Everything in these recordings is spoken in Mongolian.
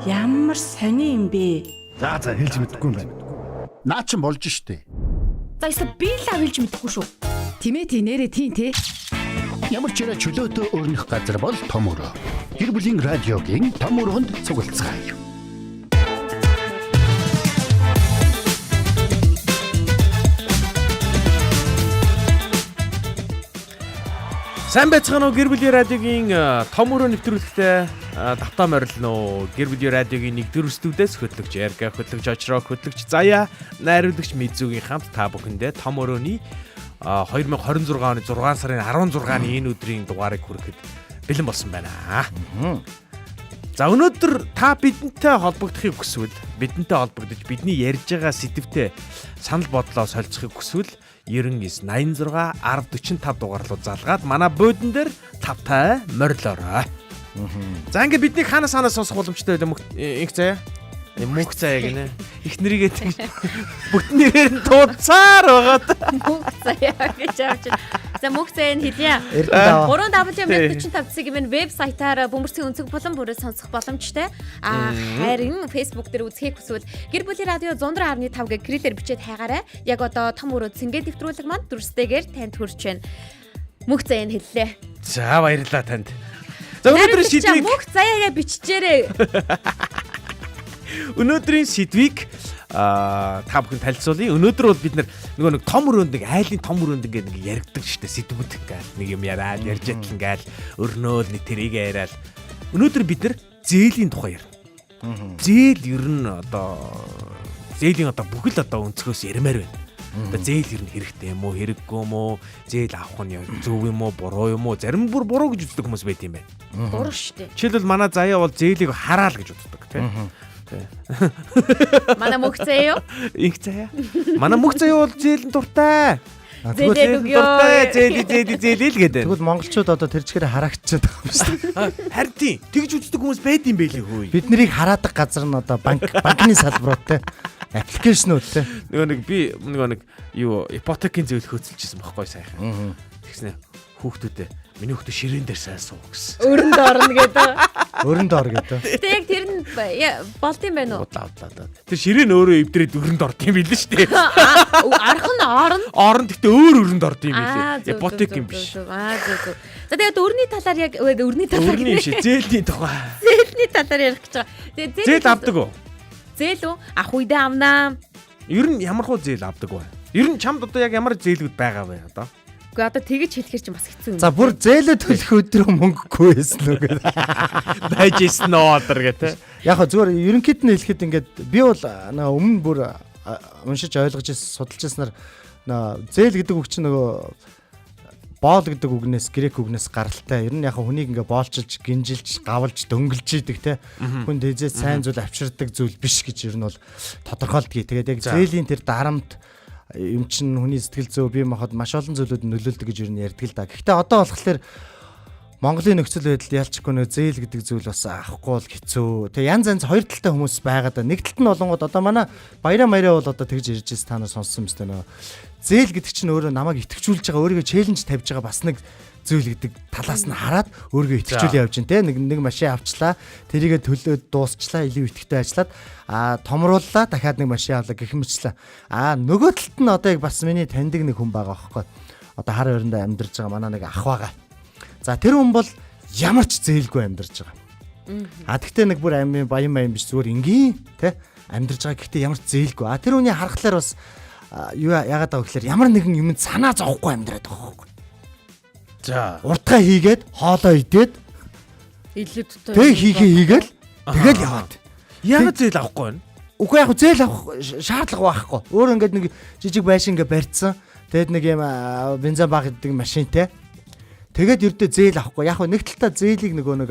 Ямар сони юм бэ? За за хэлж мэдэхгүй юм байна. Наа чин болж штэ. За ёстой би л хэлж мэдэхгүй шүү. Тимээ тий нэрээ тий тий. Ямар ч яриа чөлөөтөө өрнөх газар бол том өрөө. Гэр бүлийн радиогийн том өрөөнд цуглацгаая. Сайн байцгаана уу, гэр бүлийн радиогийн том өрөө нэвтрүүлэгтээ тавтаа морилно. Гэр бүлийн радиогийн 1-р студиэс хөтлөгч Эрга, хөтлөгч Очроо, хөтлөгч Заяа, найруулагч Мизүгийн хамт та бүхэндээ том өрөөний 2026 оны 6 сарын 16-ны энэ өдрийн дугаарыг хүрэхэд бэлэн болсон байна. За, өнөөдөр та бидэнтэй холбогдохыг хүсвэл, бидэнтэй холбогдож бидний ярьж байгаа сэдвтэ санал бодлоо солилцохыг хүсвэл 99 86 10 45 дугаар руу залгаад манай буудан дээр тавтай морилоорой. За, ингээд бидний хаанаас хаанаас сонсох боломжтой байлаа, инх заяа? Мөнх заяа гинэ. Их нэрийгээ тэгж бүтэн нэрээр нь туудсаар байгаад. Мөнх заяа гэж авч. За, мөнх заяа нь хэлье. Эрдэнэ 3W 1045 цэг юм вебсайтаар бөмбөрцгийн өнцөг болон бүрээ сонсох боломжтой. А харин Facebook дээр үзэхийг хүсвэл гэр бүлийн радио 106.5 гэх кириллээр бичээд хайгаарай. Яг одоо том өрөө цэнгээ нэвтрүүлэг маань дүрстэйгээр танд хүрч байна. Мөнх заяа нь хэллээ. За, баярлалаа танд. За, өнөөдрийн сэдвийг мөнх заяагаа бичжээрэй. Өнөөдрийн сэдвийг та бүхэн танилцуулъя. Өнөөдөр бол бид нөгөө нэг том өрөөнд, нэг айлын том өрөөнд ингээд нэг яригдаг штэ, сэдвүүд ингээл нэг юм яриад ярьж ятал ингээл өрнөөл нэг тэрийг яриад. Өнөөдөр бид нар зээлийн тухай ярина. Зээл ер нь одоо зээлийн одоо бүхэл одоо өнцгөөс ярмаар байна. Одоо зээл ер нь хэрэгтэй юм уу, хэрэггүй юм уу? Зээл авах нь зөв юм уу, буруу юм уу? Зарим бүр буруу гэж үздэг хүмүүс байт юм байна. Буруу штэ. Жишээлбэл, манай Заяа бол зээлийг хараал гэж боддог, тийм. Манай мөнх заяа юу? Инх заяа. Манай мөх заяа бол зээлэн дуртай. Зээлээд өгөө. Дуртай, зээли зээли зээли л гэдэг. Тэгвэл монголчууд одоо тэр чигээр хараагчаад байгаа юм шүү дээ. Харин тийм, тэгж үздэг хүмүүс байд юм байли хөөе. Бид нарыг хараадаг газар нь одоо банк, банкны салбарууд те. Аппликейшнүүд те. Нөгөө нэг би нөгөө нэг юу ипотекийн зөвлөх хөцөлжсэн байхгүй сайхан. Тэгснэ хүүхдүүдээ, миний хүүхдээ ширээн дээр сайн суу гэсэн. Өрөнд орно гэдэг. Өрөнд ор гэдэг. Гэтэ яг тэр нь болд юм байна уу? Удлаа удлаа. Тэр ширээ нь өөрөө эвдрээд өрөнд орд юм билээ шүү дээ. Арх нь орно. Орон гэхдээ өөр өрөнд орд юм Аа, билээ. зөв, Ипотек зөв, юм зөв, биш. зөв. Аа, зөв зөв. За, тэгээд өрний талаар яг өрний талаар Өрний юм шиг, зээлийн тухай. Зээлний талаар ярих гэж байгаа. Тэгээд Зээл авдаг уу? Зээл үү? Ах үедээ авнаа. Ер нь ямар хуу зээл авдаг вэ? Ер нь чамд одоо яг ямар зээлүүд байгаа вэ одоо? Үгүй, одоо тэгэж хэлэхэр чинь бас хэцүү юм. За, бүр зээлээ төлөх өдрөө мөнгөгүй байсан үү гэдэг. Байж исэн нөө одор гэх тээ. Яг хөө зүгээр ерөнхийд нь хэлэхэд ингээд би бол нөө өмнө бүр уншиж ойлгож ирсэн, судалж ирснээр нөө зээл гэдэг үг чинь нөгөө боол гэдэг үгнээс, грек үгнээс гаралтай. Ер нь яг хүнийг ингээ боолчилж, гинжилж, гавлж, дөнгөлж идэг те. Хүн тэзээ сайн зүйл авчирдаг зүйл биш гэж ер нь бол тодорхойлдгийг. Тэгээд яг зээлийн тэр дарамт юм чинь хүний сэтгэл зүй, бие махбод маш олон зүйлүүд нөлөөлдөг гэж ер нь ярьдаг л да. Гэхдээ одоо болохоор Монголын нөхцөл байдалд ялчгүй нөө зээл гэдэг зүйл бас авахгүй бол хэцүү. Тэгээ янз янз хоёр талтай хүмүүс байгаа да. Нэг талд нь болонгод одоо манай Баяраа Маяра бол одоо тэгж ярьж байсан, та нар сонссон юм байна нөө. Зээл гэдэг чинь өөрөө намайг итгэвчүүлж байгаа, өөрийгөө челленж тавьж байгаа бас нэг зүйл гэдэг талаас нь хараад өөрийгөө итгэвчүүлээ явж гин те. Нэг нэг машин авчлаа, тэрийгэ төлөөд дуусчлаа, илүү итгэвтэй ажиллаад томрууллаа, дахиад нэг машин авлаа гэх мэтчлээ. А нөгөө талд нь одоо яг бас миний таньдаг нэг хүн байгаа аахгүй. Одоо хар байранда амьдарч байгаа манай нэг ах байгаа. За, тэр хүн бол ямар ч зээлгүй амьдарч байгаа. А тэгтээ нэг бүр амийн баян баян биш, зүгээр энгийн те амьдарч байгаа, гэхдээ ямар ч зээлгүй. А тэр хүний харахлаар бас юу яагаад байгаа гэхээр ямар нэгэн юмд санаа зовхгүй амьдраад байгаа байхгүй. За. Уртгаа хийгээд хоолоо идээд Илүү дутуу. тэг хийхээ хийгээл тэгэл яваад. Яагаад зээл авахгүй байна? Үгүй, яг зээл авах шаардлага байхгүй. Өөр ингээд нэг жижиг байшин ингээд барьцсан. Тэгэд нэг юм бензин баг гэдэг машинтай. Тэгээд ердөө зээл авахгүй. Яг нэг талдаа зээлийг нөгөө нэг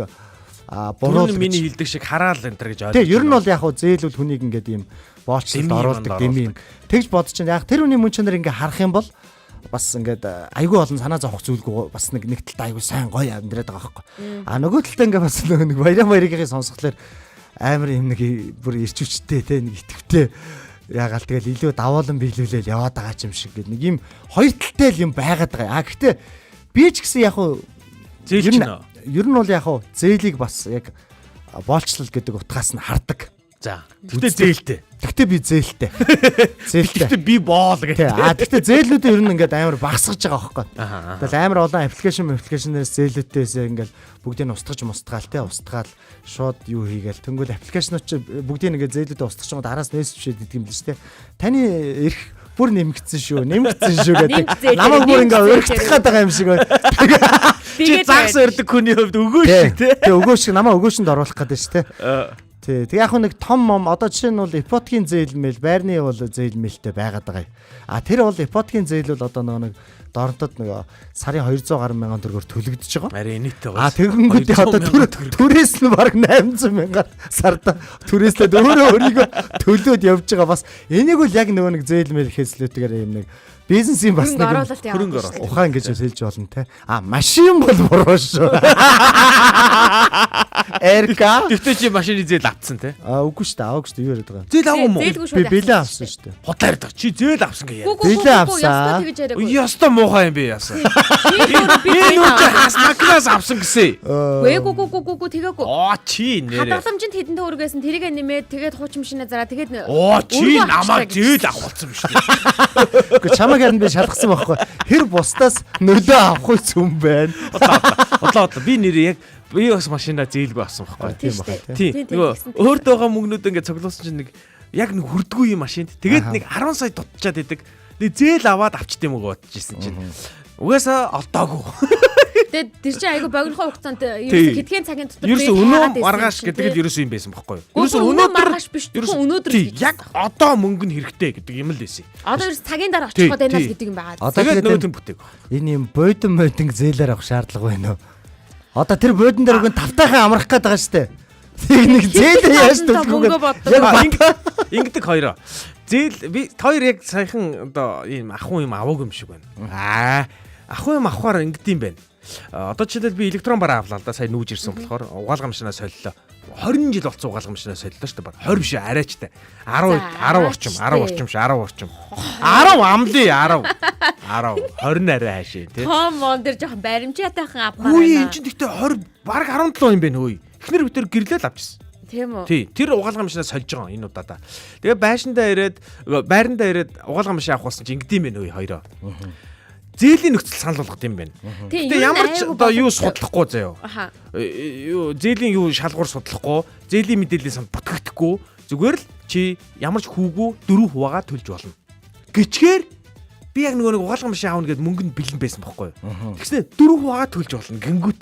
Буруу буруу миний хэлдэг шиг хараал энэ төр гэж ойлгож. Тэг ер нь бол яг хуу зээл бол хүнийг ингээд ийм боолчлолд Дэмий оруулдаг, юмд дэмий юм. Тэгж бодож чинь яг тэр хүний мөн чанар ингээд харах юм бол бас ингээд айгүй олон санаа зовох зүйлгүй, бас нэг нэг талдаа айгүй сайн гоё амьдраад байгаа байхгүй. А нөгөө талдаа ингээд бас нөгөө нэг Баяраа Баярыгийн сонсхолоор амар юм нэг бүр ирчвчтэй те, нэг итгэвтэй ягаал тэгэл илүү даваалan биелүүлээл яваад байгаа ч юм шиг гээд нэг юм хоёр талтай л юм байгаад байгаа. А гэхдээ би ч гэсэн яг хуу Зээл ер нь чинь үү? Ер нь бол яг хуу зээлийг бас яг боолчлол гэдэг утгаас нь хардаг. За. Гэтэ зээлтэй. Тэгтээ би зээлтэй. Зээлтэй. Гэтэ би боол Тий. гэдэг. А тэгтээ зээлүүдээ ер нь ингээд амар багасгаж байгаа байхгүй. Аха. Тэгэл амар олон аппликейшнээс зээлүүдээс ингээд бүгдийг нь устгаж мустгаал те устгаал шууд юу хийгээл тэнгүүл аппликейшнууд чи бүгдийг ингээд зээлүүдээ устгаж байгаа араас нээсч шээд идэг юм л шүү те. Таны эрх бүр нэмэгдсэн шүү, нэмэгдсэн шүү гэдэг. Нэмэгдсэн зээлээр, Намайг бүр ингээд нэмэгдсэн уригдах гээд байгаа юм шиг байна. Чи Тэгээд загас өрдөг хүний хувьд өгөө Тий. шиг те. Тий, өгөө шиг намайг өгөөшөнд оруулах гэдэг шүү те. Тий. Тэг яг хөө нэг том мом одоо жишээ нь бол ипотекийн зээл мэл байрны бол зээл мэлтэй байгаад байгаа юм. А тэр бол ипотекийн зээл бол одоо нөгөө нэг доронтод нөгөө сарын 200 гаруй мянган төгрөгөөр төлөгдөж байгаа. Арай нийттэй А тэгэнгүүт одоо түрээс нь бараг 800 мянгаар сарда түрээслээд өөрөө өөрийгөө төлөөд явж байгаа бас энийг бол яг нөгөө нэг зээл мэл хэслүүтэйгээр юм нэг бизнесийн бас хөрөнгө нэг юм оруулалт яваад хөрөнгө шүү дээ. ухаан гэж хэлж болно те. А машин бол буруу шүү. Эрка. Тэгтээ чи машины зээл авцсан те. А үгүй шүү дээ, аваагүй шүү дээ. Юу яриад байгаа юм? Зээл авах юм уу? Зээлгүй шууд Би бэлэн авсан шүү дээ. Худлаа ярьдаг. Чи зээл авсан гэж Гүү яриа. гүү Бэлэн гүү гүү авсан. ёстой тэгэж яриаггүй. Ёстой муухай юм би яасан. Би өөрөө би Энэ зээл үгүй авсан. хас банкнаас авсан гэсэн. Үгүй гүү гүү гүү гүү тэгээгүй. Оо чи нэрээ. Хадгаламжинд хэдэн төгрөг байсан тэрийг нэмээд тэгээд хуучин машина зараа тэгээд Оо чи өргөө намайг авчихлаа гэж. зээл авах болсон юм шүү дээ. Үгүй чамайг харин би шалгасан байхгүй. Хэр бусдаас нөлөө авах үс юм байна. Удлаа удлаа би нэрээ яг би бас машинаа зээлгүй авсан байхгүй. Тийм баха тий. Тийм. Тийм, тийм, Нөгөө тэгсэн, өөртөө байгаа мөнгнүүд ингээд цоглуулсан чинь нэг яг нэг хүрдгүй юм машинд. Тэгээд Аха. нэг 10 сая дутчаад идэг. Нэг зээл аваад авчт юм уу бодож исэн чинь. Угаасаа олдоогүй. Тэгээд тэр чинь айгүй богинохон хугацаанд Тий. ерөөсө хэдхэн цагийн дотор Ерөөсө би өнөө хайгаад байсан маргааш юм чинь, гэдэг л тий. ерөөсө юм байсан байхгүй юу? Гүү, бүр өнөө маргааш биш, ерөөсө- зөвхөн өнөөдөр Тий, гэж яг одоо мөнгө нь хэрэгтэй гэдэг юм л байсан. Одоо ерөөс цагийн дараа Тий, очих гээд байна тий. л гэдэг юм байгаа. Одоо Тэгээд тэгээд нөгөөт нь бүтээг. Энэ юм бойдон мойдон зээлээр авах шаардлага байна уу? Одоо тэр бойдон дээр үгүй тавтайхан амрах гээд байгаа шүү дээ. Тэг нэг зээлээ яаж Хэр төлөх мөнгө вэ? боддог. Яг бат. Ингэдэг хоёроо. Зээл би хоёр яг саяхан одоо ийм ахуй юм аваагүй юм шиг байна. Аа ахуй юм авахаар ингэдэм байх. Одоо жишээлбэл би электрон бараа авлаа л да сая нүүж ирсэн болохоор угаалга машинаа солилоо. 20 жил болсон угаалга машинаа солилоо шүү дээ баг. 20 биш арайчтай. 10 За, 10 орчим 10 орчим ш 10 орчим. 10 амлий 10. 10 20 арай хаашаа тий. Том мон дээр жоохон баримжаатайхан авмаар Хөөе байна. эн чинь тэгтээ 20 баг 17 юм байна хөөе. Эхнэр битэр гэрлэл авчихсан. Тийм үү? Тий, тэр угаалга машинаа сольж байгаа энэ удаадаа. Тэгээ байшиндаа ирээд байрандаа ирээд угаалга машин авах болсон чинь ингэдэм байх үе хоёроо. Зээлийн нөхцөл санал болгох юм байна. Тийм, Гэтэ ер нь ямар ч айгүй одоо юу боломжтой. судлахгүй заяо. Аха. Юу зээлийн юу шалгуур судлахгүй, зээлийн мэдээллийн санд бүтгэгдэхгүй зүгээр л чи ямар ч хүүгүй 4 хуваагаа төлж болно. Гэчгээр би яг нөгөө нэг угаалга машин аавна гэд мөнгө нь бэлэн байсан бохгүй юу. Тэгснэ 4 хуваагаа төлж болно гингүүт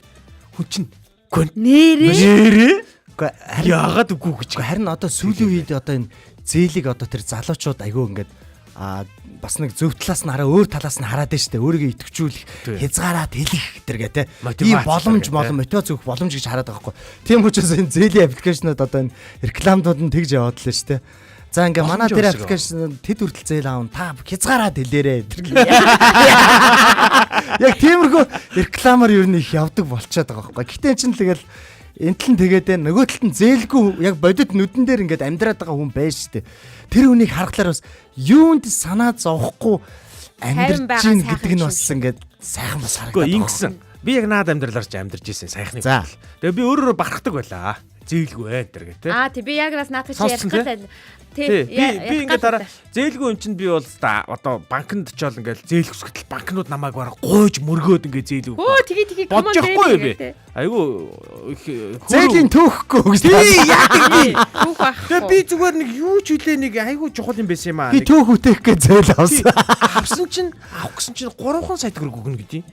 хүн чинь гүн Нэрээ нэрээ Үгүй харин яагаад үгүй гэж Үгүй харин одоо сүүлийн үед одоо энэ зээлийг одоо тэр залуучууд айгүй ингээд а бас нэг зөв талаас нь хараа өөр талаас нь хараад байна шүү дээ. Өөрийгөө идэвхжүүлэх, Тий. хязгаараад хэлэх гэтэргээ те. Мотивац Ийм боломж гэдэг, те. молон мотивац өгөх боломж гэж хараад байгаа байхгүй. Тийм учраас энэ зээлийн аппликейшнууд одоо энэ рекламдууд нь тэгж яваад л шүү дээ. За ингээ манай Боломж тэр юм шиг аппликейшн тэд хүртэл зээл аавн та хязгаараад хэлээрээ гэдэг. Яг тиймэрхүү рекламаар ер нь их явдаг болчиход байгаа байхгүй. Гэтэ эн чинь тэгэл энэ тал нь тэгээд байна. Нөгөө талд нь зээлгүй яг бодит нүдэн дээр ингээд амьдраад байгаа хүн байж штэ. Тэр хүнийг харахлаар бас юунд санаа зовхгүй Тайван амьдарч байгаа гин сайхан гэдэг нь юм бас шиг. ингээд сайхан бас Үгүй харагдаад байгаа. ингэсэн. Би яг наад амьдралаар ч амьдарч ирсэн сайхны. За. хүртэл. Тэгээ би өөрөөрөө барахдаг байлаа. Зээлгүй ээ тэр гэ тэ. Аа тий би яг бас наадах чи ярих Сонссон, тий? гал. Тий. Тий. Би ярих ингээд гал дараа зээлгүй юм чинь би бол та одоо банкнд очиод ингээд зээл хүсгэтэл банкнууд намайг бараг гуйж мөргөөд ингээд зээл өгөх. Хөө тгий тгий Бодож явахгүй юу би? Айгу их Зээлийн түүхгүй гэж. Тий яадаг би. Түүх байхгүй. Тэгээ би зүгээр нэг юу ч үлээ нэг айгу чухал юм байсан юм аа. Би Нэг түүх үтээх гэж зээл авсан. авсан чинь авах гэсэн чинь 3 сая төгрөг өгнө гэдэг.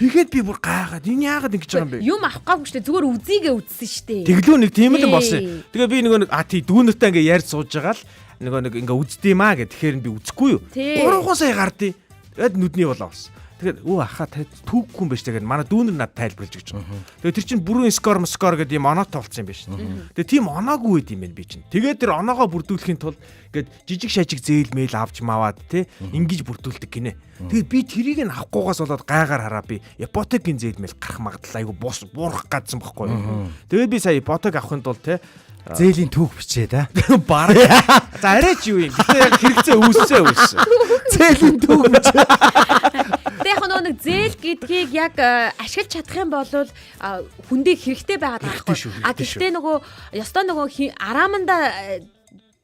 Тэгэхэд би бүр гайхаад энэ яагаад ингэж байгаа юм бэ? Юм авах гаагүй шүү дээ. Зүгээр үзийгээ үзсэн шүү дээ. Тэглүү нэг тийм л юм болсон. Тий. Тэгээ би нөгөө нэг а тий дүүнертэй ингээ ярьж сууж байгаа л нөгөө нэг ингээ үздэм аа гэх тэгэхээр нь би үзэхгүй юу. Тий. 3 сая гардыг. Тэгээд нүдний болоо болсон. Тэгээд өө ахаа түүхгүй юм байна шүү дээ. Манай дүүнер надад тайлбарлаж өгч байгаа. Тэгээд тэр чинь бүрэн скор скор гэдэг юм оноотой болсон юм байна шүү дээ. Тэгээд тийм оноогүй байд юм байна би чинь. Тэгээд тэр оноогоо бүрдүүлэхийн тулд ингээд жижиг шажиг зээл мэйл авч маваад тий ингэж бүрдүүлдэг гинэ. Тэгээд би тэрийг нь авахгүйгаас болоод гайгаар хараа би ипотекийн зээл мэйл гарах магадлал айгу бус буурах гадсан байхгүй юу. Тэгээд би сая ипотек авахын тулд тий Зээлийн түүх бичээ да. Бараг. За арай ч юу юм. Гэтэ яг хэрэгцээ үүссэн үүссэн. Зээлийн түүх бичээ. Тэг яг нөгөө нэг зээл гэдгийг яг ашиглаж чадах юм бол хүндээ хэрэгтэй байгаад байгаа Хэрэгтэй шүү, байхгүй. А хэрэгтэй шүү. гэхдээ нөгөө ёстой нөгөө арааманда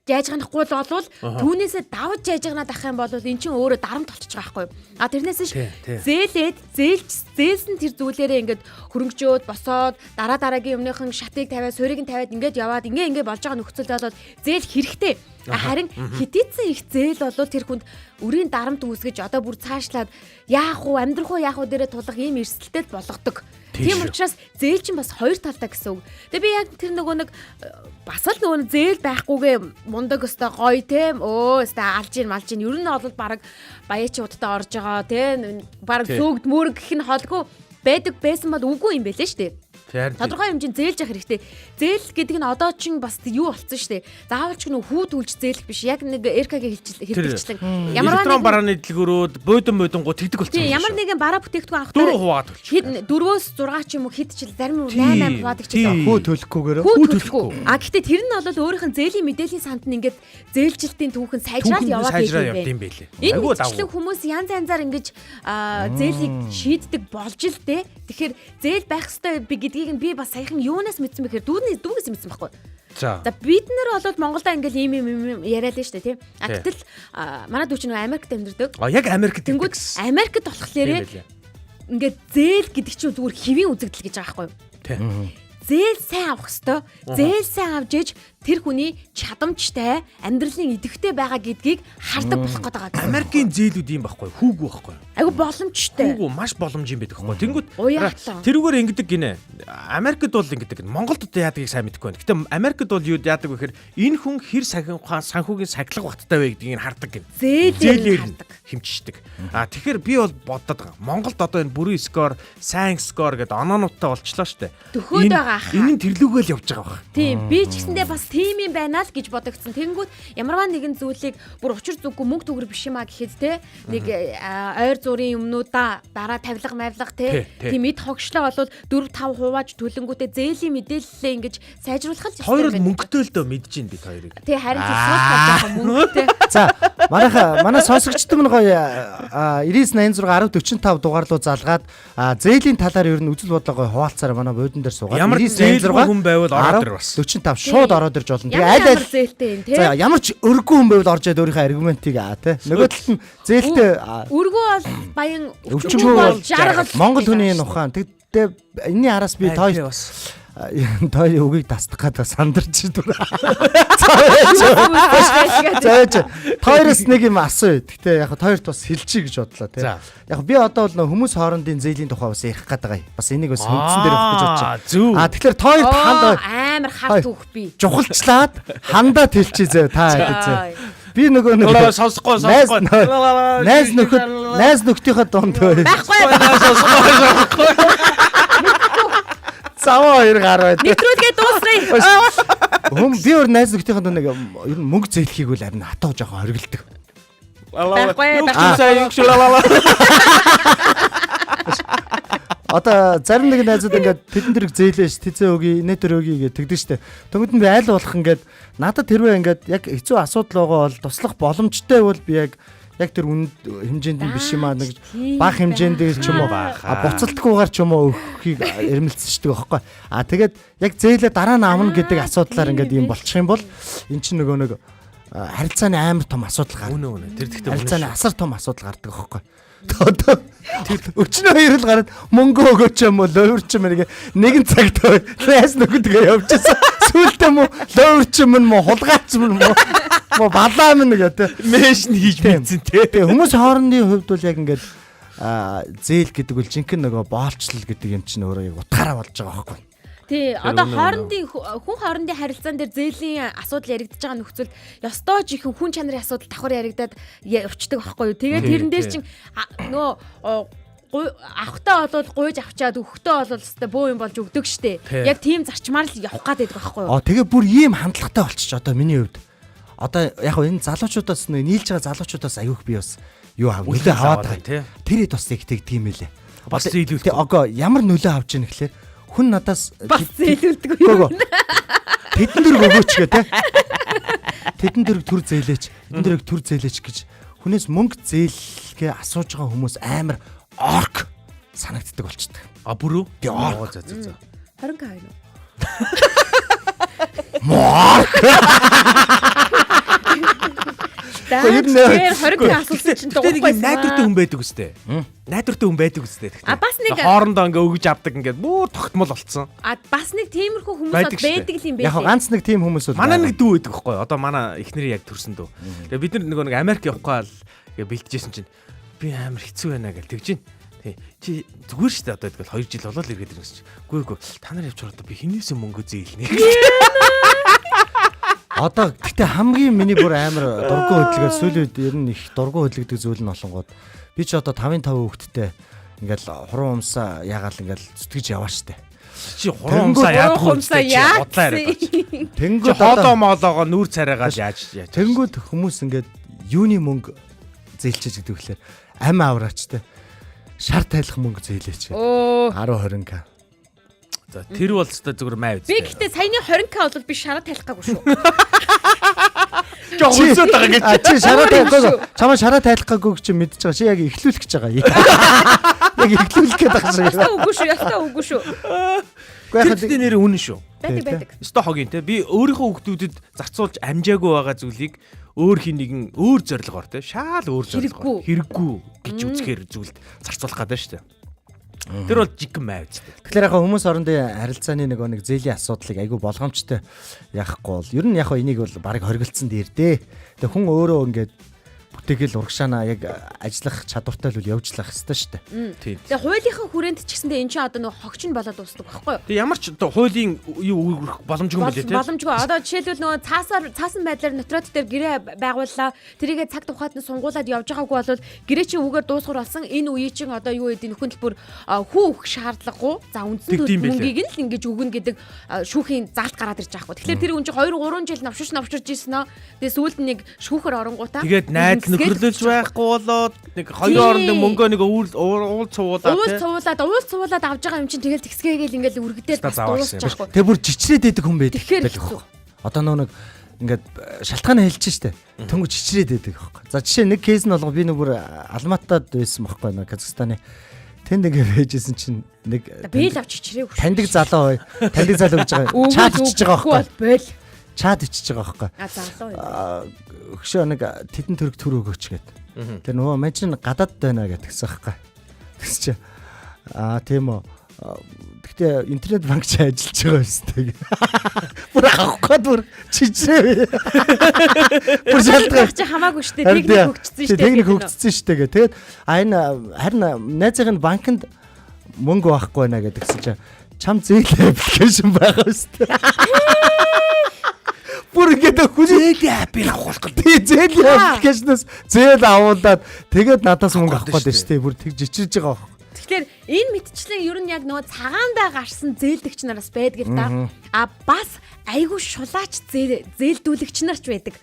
жаажганахгүй л болвол түүнээсээ давж жаажганаад ах юм бол эн чинь өөрөө дарамт болчихж байгаа байхгүй юу. А тэрнээс ш Тий, тий. зээлээд зээлж зээлсэн тэр зүйлээрээ ингээд хөрөнгөжөөд босоод дараа дараагийн өмнөхөн шатыг тавиад суурийг нь тавиад ингээд яваад ингээ ингээ болж байгаа нөхцөлд бол зээл хэрэгтэй. А харин хитийцэн их зээл бол тэр хүнд өрийн дарамт үүсгэж одоо бүр цаашлаад яах уу амьдрах уу яах уу дээрээ тулах ийм эрсдэлтэй болгодог. Тийм Тийм шүү. учраас зээл чинь бас хоёр талтай гэсэн үг. Тэгээ би яг тэр нөгөө нэг бас л нөгөө нэг зээл байхгүйгээ мундаг өстой гоё те өө өстой алж ийн малж ийн ер нь бол баг баяачи удаа орж байгаа те баг Тий. зүгд мөрөг гэх нь холгүй байдаг байсан бол үгүй юм байлээ шүү дээ. Тэр Тодорхой хэмжээнд зээлж явах хэрэгтэй. Зээл гэдэг нь одоо чинь бас юу болцсон шүү дээ. Заавал ч нөх хүү төлж зээлэх биш. Яг нэг РК-гийн хэлбэлчлэн. Ямар электрон нэгэн барааны дэлгүүрүүд буудан буудан гоо тэгдэг болчихсон. Тийм ямар нэгэн бараа бүтээгдэхүүн авахдаа дөрөв хуваагаад болчих. хэд 4-өөс 6 ч юм уу хэд ч жил зарим Тий, 8 8 хуваадаг ч тий. гэсэн. Хүү төлөхгүйгээр. Хүү Хүү төлөхгүй. А гэхдээ тэр нь бол өөрийнх нь зээлийн мэдээллийн санд нь ингээд зээлжилтийн түүхэн сайжраад Түүхэн яваад сайжраа байдаг явд юм юм байна. байлээ. Энэ Айгуу мэтчлэн давгүй. хүмүүс янз янзаар ингэж зээлийг шийддэг болж л дээ. Тэгэхээр зээл байх ёстой би гэдгийг нь би бас саяхан юунаас мэдсэн бэ гэхээр дүүнээс дүүгээс мэдсэн байхгүй. За. За бид нар бол Монголда ингээл ийм ийм ийм яриа л шүү дээ тийм. А Тий. гэтэл манай дүү чинь нөгөө Америкт амьдардаг. А яг Америкт Тэнгүүд тэгдэг. Америкт болохоор Тийм байлээ. ингээд зээл гэдэг чинь зүгээр хэвийн үзэгдэл гэж байгаа байхгүй юу? Тий. Зээл сайн авах хэвээр зээл сайн авч иж тэр хүний чадамжтай амьдралын идэвхтэй байгаа гэдгийг хардаг болох гээд байгаа гэсэн. Америкийн зээлүүд юм байхгүй хүүгүй байхгүй. Айгу боломжтой. Хүүгүй маш боломж юм байдаг байхгүй. Тэнгүүд Уяатлаа. тэрүүгээр ингэдэг гинэ. Америкт бол ингэдэг. Монголд одоо яадгийг сайн мэдэхгүй байна. Гэтэ Америкт бол юу яадаг вэ гэхээр энэ хүн хэр сахин санхүүгийн сахилга баттай вэ гэдгийг нь хардаг гин. Зээлээр нь Зээлээр нь хардаг. хэмжчихдэг. А тэгэхээр би бол бодод байгаа. Монголд одоо энэ бүрэн скор, сайн скор гэдэг оноонуудтай болчлоо штэ. Төхөөд байгаа хаа. Энэ нь тэрлүүгээл явж байгаа бах. Тийм би ч гэсэндээ бас тийм юм байна л гэж бодогдсон. Тэнгүүт ямарваа нэгэн зүйлийг бүр учир зүггүй мөнгө төгрөг биш юм а гэхэд те нэг ойр зургийн юмнуудаа дараа тавилга мавилга Тий, те тий. тийм эд хогшлоо болвол 4 5 хувааж төлөнгүүтээ зээлийн мэдээллээ ингэж сайжруулах л Хоёр бол ёстой юм байна. мөнгөтэй л дөө мэдэж ин бид хоёрыг. Тий харин тийм сул болж байгаа мөнгөтэй. За манайха манай сонсогчд минь гоё 99 86 10 45 дугаар руу залгаад зээлийн талаар ер нь үзэл бодлоо гоё хуваалцаараа манай буудан дээр суугаад Ямар зээлгүй хүн байвал ороод ир бас. 45 шууд ороод ирж болно. Тэгээ Ямар аль аль ямар зээлтэй юм те. За ямар ч өргөн хүн байвал орж ирээд өөрийнхөө аргументыг тий. Нөгөө талд нь зээлтэй Өргөө бол баян өвчнгөө бол жаргал. Монгол хүний энэ ухаан. Тэгтээ энэний араас би Ай, той тий бас. той үгийг тасдах гэдэг сандарч дүр. Зээж. Зөөж тойроос нэг юм асуу. Гэтэ яг тойрт бас хэлчихье гэж бодлоо тий. За. Яг би одоо бол нөө хүмүүс хоорондын зээлийн тухай бас ярих гээд байгаа юм. Бас энийг бас хөндлөн дээр өгөх гэж бодож Аа, зөв. байна. А тэгэхээр тойрт ханд амар хар түүх би. чухалчлаад хандаа тэлчихье зөө та хэд зөө. Би нөгөө нэг Лаа, сонсохгүй, сонсохгүй. Найз нөхөд найз нөхдийнхөө дунд Байхгүй. заваа хоёр гар байд. Нэвтрүүлгээ дуусгая. Хүм би өөр найз нөхдийнхөө дунд нэг ер нь мөнгө зээлхийг үл харин хатуу жоохон оргилдог. Байхгүй, Юу байхгүй. ч юм сайн лалала. Одоо зарим нэг найзууд ингээд тэдэн тэрэг зээлээш, тэзээ өгье, инээ төр өгье гэж тэгдэг штэ. Тэнгүүд нь би аль болох ингээд надад хэрвээ ингээд яг хэцүү асуудал байгаа бол туслах боломжтой бол би яг яг тэр үнд хэмжээнд нь биш юм аа нэг бага хэмжээнд ч юм уу а буцалтгүйгээр ч юм уу өгөхийг эрмэлзчихдэг байхгүй. А тэгээд яг зээлээ дараа нь авна гэдэг асуудлаар ингээд юм болчих юм бол эн чинь нөгөө нэг харилцааны амар том асуудал гарна. Үнэ үнэ. Тэр тэгтээ үнэ. Харилцааны асар том асуудал гардаг байхгүй. Одоо өчнөө хоёр л гараад мөнгө өгөөч юм уу луурч юм нэг нэгэн цагт найз нөхөдгөө явчихсан. Сүүлдээ мө луурч юм мө хулгайч юм мө мө балаа минь гэдэг. Мэш нь хийж Тийм. мэдсэн те. Тэгээ хүмүүс хоорондын хувьд бол яг ингээд зээл гэдэг бол жинхэнэ нөгөө боолчлол гэдэг юм чинь өөрөө яг утгаараа болж байгаа байхгүй. Тий, одоо үнэ, үнэ. хоорондын хүн хоорондын харилцаан дээр зээлийн асуудал яригдж байгаа нөхцөлд ёстой жихэн хүн чанарын асуудал давхар яригдаад явцдаг байхгүй юу. Тэгээд Тий, тэрэн дээр тий. чинь нөгөө авахтаа болвол гуйж авчаад өгөхдөө болвол өстой бөө юм болж өгдөг штэ. Тий. Яг тийм зарчмаар л явах гад байдаг байхгүй юу. Аа тэгээ бүр ийм хандлагатай болчих одоо миний хувьд. Одоо яг хөө энэ залуучуудаас нэ нийлж байгаа залуучуудаас аюух би бас юу ав нөлөө Үлээл аваад аваад байгаа. тий. Тэр хэд бас их тэгдэг юм байлээ. Бас Одоо- зээлүүлэх. Тий, Огоо ямар нөлөө авч ийн гэхлээр Хүн надаас Бас зээлүүлдэг Гөө, юу? гөө. Тэдэн дөрөг өгөөч гэ те. Тэдэн дөрөг төр зээлээч. Тэдэн дөрөг төр зээлээч гэж хүнээс мөнгө зээлгээ асууж байгаа хүмүүс амар орк санагддаг болчдөг. А бүрүү? Би орк. За за за. 20к хоёр уу? Морк. За Гэхдээ ер нь тэгэхээр 20к асуусан чинь Тэгтээ нэг дуурахгүй юм найдвартай хүн байдаг үстэй. Найдвартай хүн байдаг үстэй. А бас нэг хоорондоо ингээ өгж авдаг ингээд бүр тогтмол болцсон. а бас нэг тиймэрхүү хүмүүс Байдаг бол штэ. байдаг л юм Яг байлээ. ганц нэг тийм хүмүүс бол Манай байгаа. нэг дүү байдаг байхгүй юу? Одоо манай эхнэрийн яг төрсөн дүү. Тэгээ бид нар нөгөө нэг Америк явахгүй л ингээ бэлтжижсэн чинь би амар хэцүү байна гэл тэгж чинь. Тий. Чи зүгээр штэ одоо тэгэл 2 жил болоод л эргээд ирнэ гэсэн чинь. Үгүй үгүй. Та нар явж одоо би хинээсээ мөнгө зээлнэ. Одоо гэтээ хамгийн миний бүр амар дургу хөдөлгөө сүүлийн үед ер нь их дургу хөдөлгдөг зүйл нь болонгууд би ч одоо 5-5 хүүхэдтэй ингээл хуран умсаа ягаал ингээл зүтгэж яваа штэ. Чи хуран умсаа яадаг Хуран юм чи умсаа худлаа яриад байна. Чи Тэнгүүд хоолоо моолоогоо нүүр царайгаа яаж яаж. Тэнгүүд хүмүүс ингээд юуны мөнгө зээлчээж гэдэг вэхлээр ам авраач те. Шар тайлах мөнгө зээлээч. Оо 10 20к. За тэр бол өстой зүгээр май үстэй. би гэхдээ саяны 20к бол би шараа тайлах гаагүй шүү. жоо хөсөд байгаа гэж. А чи шараа тайлахгүй. Чамаа шараа тайлах гаагүй гэж чи мэдчихэж байгаа. Чи яг эхлүүлэх гэж байгаа. Яг эхлүүлэх гээд байгаа шиг. Ястаа үгүй шүү, ястаа үгүй шүү. Үгүй Тэр яхад дэхтэй нэр үнэн шүү. Байдаг Тий, тий. байдаг. Өстой хогийн те би өөрийнхөө хүүхдүүдэд зарцуулж амжаагүй байгаа зүйлийг өөр хин нэгэн өөр зорилгоор те шаал өөр зорилгоор хэрэггүй гэж үзэхээр зүйлд зарцуулах гэдэг шүү дээ. Тэр бол жигэн май үстэй. Тэгэхээр яг хүмүүс орондын харилцааны нөгөө нэг зээлийн асуудлыг айгүй болгоомжтой яахгүй бол ер нь яг энийг бол барыг хоригдсан дээр дээ. Тэгээ хүн өөрөө ингээд бүтээгэл урагшаана яг ажиллах чадвартай л үл явж лах хэвээр шүү дээ. Тийм. Тэгээ хуулийнхаа хүрээнд ч гэсэндээ эн чинь одоо нөгөө хогч нь болоод дуусдаг байхгүй юу? Тэгээ ямар ч одоо хуулийн юу үүрэх боломжгүй юм билээ те. Боломжгүй. Одоо жишээлбэл нөгөө цаасаар цаасан байдлаар нотрот дээр гэрээ байгууллаа. Тэрийгээ цаг тухайд нь сунгуулад явж байгаагүй бол гэрээ чинь үгээр дуусгар болсон. Энэ үеийн чинь одоо юу гэдэг нөхөн төлбөр хүү өгөх шаардлагагүй. За үндсэн Тэгдэм байлээ. мөнгийг нь л ингэж өгнө гэдэг шүүхийн заалт гараад ирж байгаа хгүй. Тэгэхээр тэр үн чинь 2 3 жил навширч навширч ирсэн нөө. Тэгээ сүүлд нь нэг шүүхэр оронгуудаа Тэгээд найз нөхөрлөж байхгүй болоод нэг хоёр Тий. оронд мөнгөө нэг уул уул цувуулаад Уул те. цувуулад уул цувуулад авж байгаа юм чинь тэгэл тэгсгээгээл ингээл үргэдэл Өстой бас зааварсан юм дуусчих байхгүй. Тэгээ бүр чичрээд идэг хүн байдаг. Тэгэхээр байдаг хэцүү. байхгүй. Одоо нөгөө нэг ингээд шалтгаан хэлж штэ. Тэнгүү чичрээд идэг байхгүй. За жишээ нэг кейс нь болгоо би нэг бүр Алматад байсан байхгүй нэг Казахстаны. Тэнд ингээд байжсэн чинь нэг Би л авч чичрээгүй шүү. таньдаг залуу бай. Таньдаг залуу гэж байгаа. Чат ичиж байгаа байхгүй. бол бойл. Чат ичиж байгаа байхгүй. А залуу юм. Өгшөө нэг тэдэн төрөг төр өгөөч гэд. Тэр нөгөө мань чинь гадаад байна гэд тэгсэн байхгүй. Тэгс чи аа тийм үү. Гэхдээ интернет банк чи ажиллаж байгаа юм шүү дээ. Бүр авах гээд бүр чичрээ. Бүр шалтгаан. чи хамаагүй шүү дээ. Техник хөгжсөн шүү дээ. Техник хөгжсөн шүү дээ гэ. Тэгээд а энэ харин найзынх нь банкнд мөнгө байхгүй байна гэдгсэн чинь чам зээл аппликейшн байгаа шүү дээ. Бүр ингээд хүний Зээлийн апыг авах болох тий зээлийн аппликейшнээс зээл авуулаад тэгээд надаас мөнгө авах гээд шүү дээ. Бүр тэгж ичирж байгаа байхгүй. Тэгэхээр энэ мэтчлэн ер нь яг нөгөө цагаандаа гарсан зээлдэгч нараас байдаг л да. А бас айгүй шулаач зээлдүүлэгч нар ч байдаг.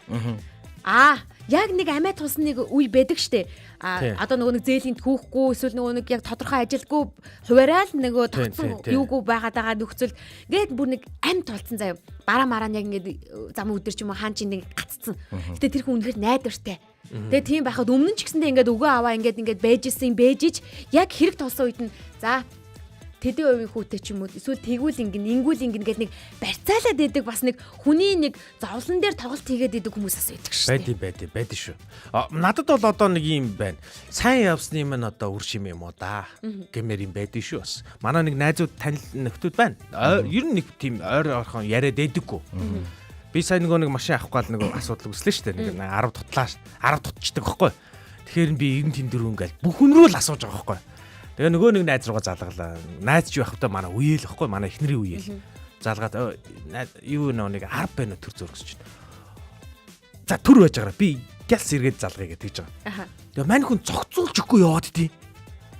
Аа яг нэг амиа тулсан нэг үе байдаг штэ. А Тий. одоо нөгөө нэг зээлийн түүхгүй эсвэл нөгөө нэг яг тодорхой ажилгүй хуваарай л нөгөө Тий, тогтсон тий, тий. юугүй байгаад байгаа нөхцөл гээд бүр нэг ам тулцсан заяа. Бараа мараа нь яг ингээд зам өдөр ч юм уу хаан чинь нэг гаццсан. Гэтэ тэр хүн үнэхээр найдвартай. Тэгээ тийм байхад өмнө нь ч гэсэндээ ингээд өгөө аваа ингээд ингээд байж исэн байж ич яг хэрэг толсон үед нь за тэдэн хувийн хүүтэй ч юм уу эсвэл тэгвэл ингэн ингүүл ингэн гэл нэг барьцаалаад идэг бас нэг хүний нэг зовлон дээр тоглолт хийгээд идэг хүмүүс бас байдаг шүү Байд дээ. юм байд юм байд шүү. А надад бол одоо нэг юм байна. Сайн явсны юм нь одоо үр шим юм уу да гэмээр юм байд шүү бас. Манай нэг найзууд танил нөхдүүд байна. Ер нь нэг тийм ойр орхон яриад байдаггүй. Би сайн нөгөө нэг машин авах гал нөгөө асуудал үүслээ шүү дээ. Нэг 10 тутлаа 10 тутчдаг байхгүй. Тэгэхээр би 94 ингээл бүх хүн рүү л асууж байгаа байхгүй. Тэгээ нөгөө нэг найз руугаа залгалаа. Найз чи явах та манай үеэл байхгүй манай эхнэрийн үеэл. Залгаад «Ой, найз юу нөө нэг 10 байна уу төр зөргсөн чинь. За төр байж байгаараа би гялс эргээд залгая гэж тэгж байгаа. Аха. Тэгээ мань хүн зогцуулж өгөхгүй яваад дий.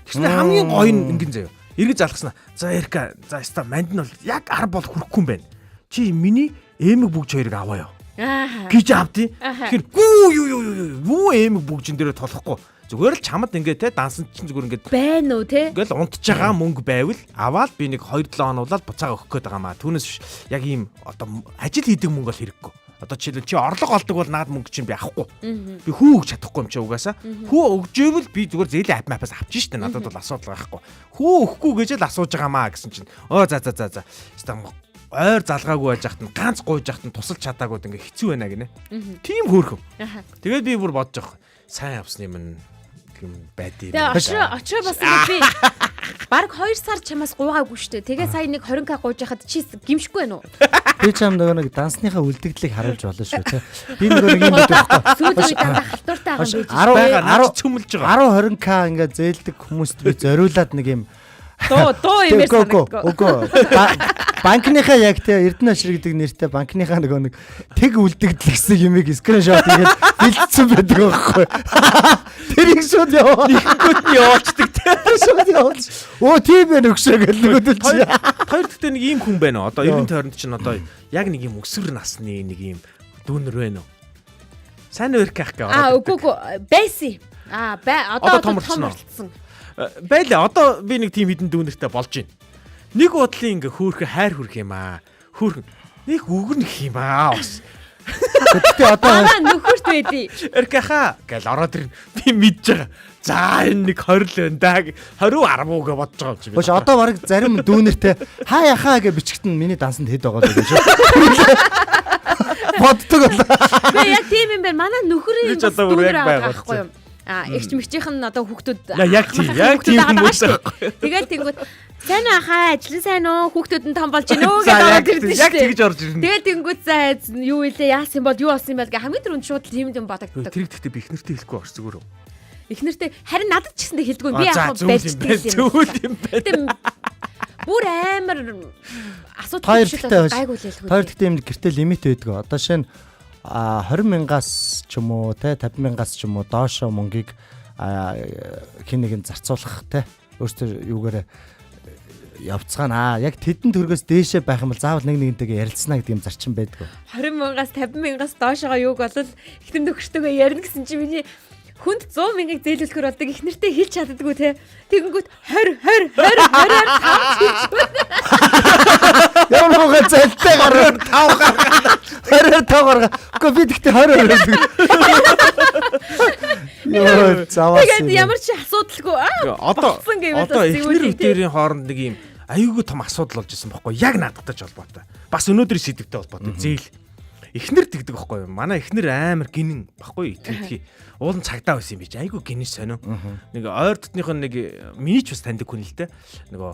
Тэгснэ хамгийн гоё нь ингэн заяа. Эргэж залгасна. За Эрка, за яста манд нь бол яг 10 бол хүрэхгүй юм байна. Чи миний эмэг бүгж хоёрыг аваа ёо Аа. гэж авдیں۔ Аха. Тэгэхээр гүү юу юу юу юу юу эмэг бүгжин дээрээ толохгүй. Зүгээр л чамд ингээ те дансан чинь зүгээр ингээ Байна уу те? ингээл унтж байгаа мөнгө байвал аваад би нэг 2-7 хоног болоод буцаага өгөх гээд байгаа маа. Түүнээс биш яг ийм одоо ажил хийдэг мөнгө бол хэрэггүй. Одоо жишээлбэл чи орлого олдог бол наад мөнгө чинь би авахгүй. Би хүү өгч чадахгүй юм чи угаасаа. Хүү өгжээвэл би зүгээр зээлийн ап мапаас авчих штэ. Надад бол асуудал байхгүй. Хүү өгөхгүй гэж л асууж байгаа маа гэсэн чинь. Оо за за за за. Стам ойр залгаагүй байж хат нь ганц гуйж хат нь тусалж чадаагүйд ингээ хэцүү байна гинэ. Тийм хөөрхөн. Тэгээд би бүр бодож байгаа. Сайн авсны юм юм байдیں۔ Тэгээ очроо очроо бас ингэ би баг 2 сар чамаас гуйгаагүй штэ. Тэгээ сая нэг 20к гуйж хахад чи гимшгүй байх уу? Би чам нөгөө нэг дансныхаа үлдэгдлийг харуулж болно шүү те. Би нөгөө нэг юм байдаг байхгүй. Сүүлийн үед дандаа халтуртай байгаа юм байж. 10 Байгаа наач 10 цөмлж байгаа. 10 20к ингээ зээлдэг хүмүүст би зориулаад нэг юм Дуу дуу юмэр Үгүй, үгүй, санагдгүй. Үгүй. Банкныхаа яг те Эрдэнэ ашир гэдэг нэртэй банкныхаа нөгөө нэг тэг үлдэгдэл гэсэн юмыг скриншот хийгээд бэлдсэн байдаг байхгүй. Тэрийг шууд яваа. Гүт нь явуулчдаг те. Шууд явуулж. Өө тийм байх өгшөө гэл нөгөөдөл чи. Хоёр дахь нэг ийм хүн байна уу? Одоо Йоо. 90 тойронд чинь одоо яг нэг ийм өсвөр насны нэг ийм дүүнер байна уу? Сайн уу ирэх ах гэ. Аа үгүй үгүй байсан. Аа бай Одоо одоо том том болчихсон уу? болцсон. Байлаа. Одоо би нэг тийм хідэн дүүнертэй болж байна. Нэг бодлын ингээ хөөхө хайр хүрх юм аа. Хөөхөн нэг үгэрнэх юм аа бас. Гэтэ одоо Манай нөхөрт байдий. Эркаха гэл ороод ирнэ. Би мэдж байгаа. За энэ нэг 20 л байна да. 20 10 уу гэж бодож байгаа юм чи. би Боош дотор. одоо бараг зарим дүүнертэй хаа яхаа гэж бичгтэн миний дансанд хэд байгаа л гэж. Боддог бол. Үгүй яг тийм юм байна. Манай нөхрийн Би ч бас одоо бүр дүүнер яг аваад байгуулсан. байхгүй юу? Аа эгч мэгчийнх нь одоо хүүхдүүд Яг тийм, яг тийм хүмүүс байхгүй. Тэгэл тэнгүүд сайн уу ахаа ажил нь сайн уу хүүхдүүд нь том болж гинөө За, гэж яг ороод ирдэ тийм, яг шүү дээ. тэгж орж ирнэ. Тэгэл тэнгүүд за юу илээ яасан бол юу болсон юм бол гэ хамгийн түрүүнд шууд тийм юм бодогддог. Тэр гэхдээ би их нэртэй хэлэхгүй багш зүгээр үү? Их нэртэй харин надад ч гэсэндээ хэлдэггүй би Аа, яг за, хав зүйл барьж юм байна. юм. Зүйл юм байна. Гэтэ бүр амар асуудал Хоёр биш дахьтай л биш. гайгүй л хэлэх үү. Хоёр дахьтай юм гэртээ лимит байдаг. Одоо шинэ 20 мянгаас ч юм уу те 50 мянгаас ч юм уу доошо мөнгийг хин нэгэн зарцуулах те өөртөө юугаараа явцгаана. Яг тэдэн төгрөгөөс дээшээ байх юм бол заавал нэг нэгнтэйгээ ярилцсана гэдэг юм зарчим байдаг. 20 мянгаас 50 мянгаас доошоо юуг бол ихтэн нөхөртөөгөө ярина гэсэн чи миний хүнд 100 мянгаыг зээлүүлэхөр болдог их нэртэй хэлж чаддаггүй те. Тэгэнгүүт 20 20 20 20-аар 5 хэлж Ямар муухай зайлтай гараа 5 гаргаа. 25 гаргаа. Үгүй би тэгтээ 20 гэдэг. Йоо заваас. Тэгээд ямар ч асуудалгүй аа Одоо болсон гэвэл одоо бас эхнэр зүгээр тий. үдэрийн хооронд нэг юм аюулгүй том асуудал болж исэн бохгүй яг наадтаж холбоотой. Бас өнөөдрийн сэдвтэй холбоотой. Зээл. Эхнэр тэгдэг бохгүй юу? Манай эхнэр амар гинэн бохгүй итгэдэгхий. Уул нь цагдаа байсан юм би чи айгүй гинэн сонио. Нэг ойр дотных нь нэг миний ч бас таньдаг хүн л дээ. Нөгөө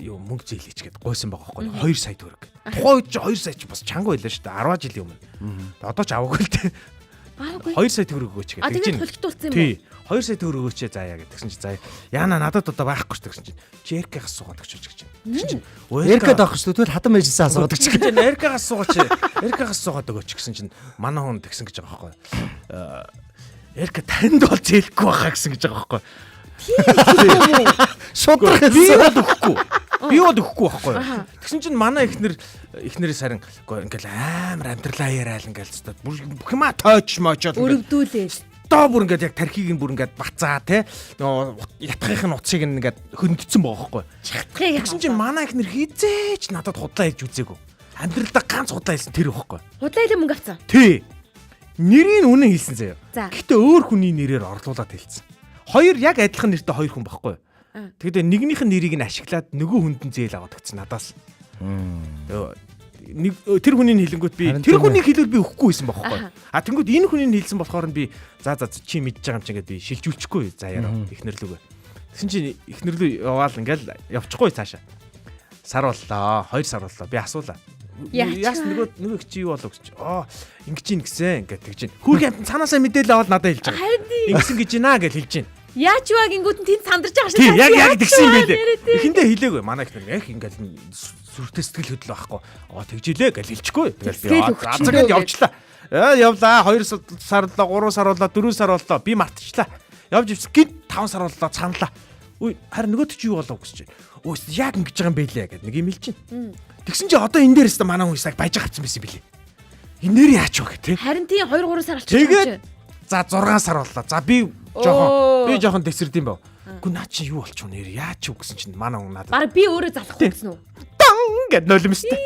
юу мөнгө зээлээч гэд гуйсан байгаа бохгүй 2 сая төгрөг. Тухайн үед чи 2 сая чи бас чанга байлаа шүү дээ. 10 жилийн өмнө. Одоо ч аваагүй л дээ. Аагүй. 2 сая төгрөг өгөөч А гэдэг тэгээд чинь. хулигтуулсан юм уу? Тий. 2 сая төгрөг өгөөч заяа гэдэг чинь заяа. Яна надад одоо байхгүй шүү гэсэн чинь. Чи Эркагаас суугаад өгч гэж чинь. Тэгсэн чинь Эркад авах шүү. Тэгвэл хатан мэжсэн асуудаг чи. чинь Эркагаас суугаач. Эркагаас суугаад өгөөч гэсэн чинь манай хүн тэгсэн гэж байгаа байхгүй. Эрка танд бол зээлэхгүй байхаа гэсэн гэж байгаа байхгүй. Шудрах Би хэлсэн. бол өгөхгүй. Би бол өгөхгүй байхгүй юу. Тэгсэн чинь манай эхнэр эхнэрээс харин үгүй ингээл амар амьдралаа яриад ингээл зү бүр бүх юмаа тойч мочоод ингээл Өрөвдүүлээ. доо бүр ингээд яг тархийг нь бүр ингээд бацаа те нөгөө ятгахын нь утсыг нь ингээд хөндөцсөн байгаа байхгүй. Чатгыг Тэгсэн чинь манай эхнэр хизээч надад худлаа хэлж үзээгүй. Амьдралдаа ганц худлаа хэлсэн тэр байхгүй. худлаа хэлээ мөнгө авсан. Тий. Нэрийг нь үнэн хэлсэн заяа. За. Гэхдээ өөр хүний нэрээр орлуулад хэлсэн. Хоёр яг адилхан нэртэй хоёр хүн байхгүй. Тэгэхдээ нэгнийх нь нэрийг нь ашиглаад нөгөө хүнд нь зээл аваад өгсөн надаас. Нэг тэр хүний нь хэлэнгүүт би Харин тэр тийм ээ. хүний хэлвэл би өгөхгүй байсан байхгүй. А тэнгүүт энэ хүний нь хэлсэн болохоор нь би за за чи мэдж байгаа юм чи ингээд би шилжүүлчихгүй за яраа эхнэрлүүгээ. Тэгсэн чинь эхнэрлүү яваал ингээл явчихгүй цаашаа. Сар боллоо, 2 сар боллоо. Би асуулаа. Яач Яас нөгөө нөгөө их чи юу болов гэж. Аа ингэж ийн гэсэн ингээд тэгж чинь. Хүүхэн амтан цаанаасаа мэдээлэл аваад надад хэлж байгаа. Харин тий. Ингэсэн гэж байна гэж хэлж байна. Яаж юу гингүүд нь тэнд сандарч байгаа шиг. Тий, яг яг тэгсэн юм Нэрээ байлээ. тий. Эхэндээ хэлээгүй. Манай их нэр яг ингээд сүртэй сэтгэл хөдлөл байхгүй. Аа тэгжилээ гэж хэлчихгүй. Тэгэл би Сэтгэл аа, өгчөндөө за гээд гэж. явчлаа. Ээ явлаа. 2 сар боллоо, 3 сар боллоо, 4 сар боллоо. Би мартчихлаа. Явж ивс гинт 5 сар боллоо, цаналаа. Үгүй харин нөгөөт чи юу болов гэж чинь. Өө яг ингэж байгаа юм байлээ гэд нэг юм хэлж чинь. Тэгсэн чи одоо энэ дээрээс та манай хүн саг баяж авчихсан байсан юм билээ. Энэ нэр яач вэ гэх те. Харин тий 2 3 сар болчихсон. Тэгээд за 6 сар боллоо. За би Жохон би жохон дэсэрдэм байв. Үгүй наа чи юу болчих вэ нэр яа чи үгсэн чинь манай хүн надад Бараг би өөрөө залахгүй гэсэн үү? дан гэд нулимстай.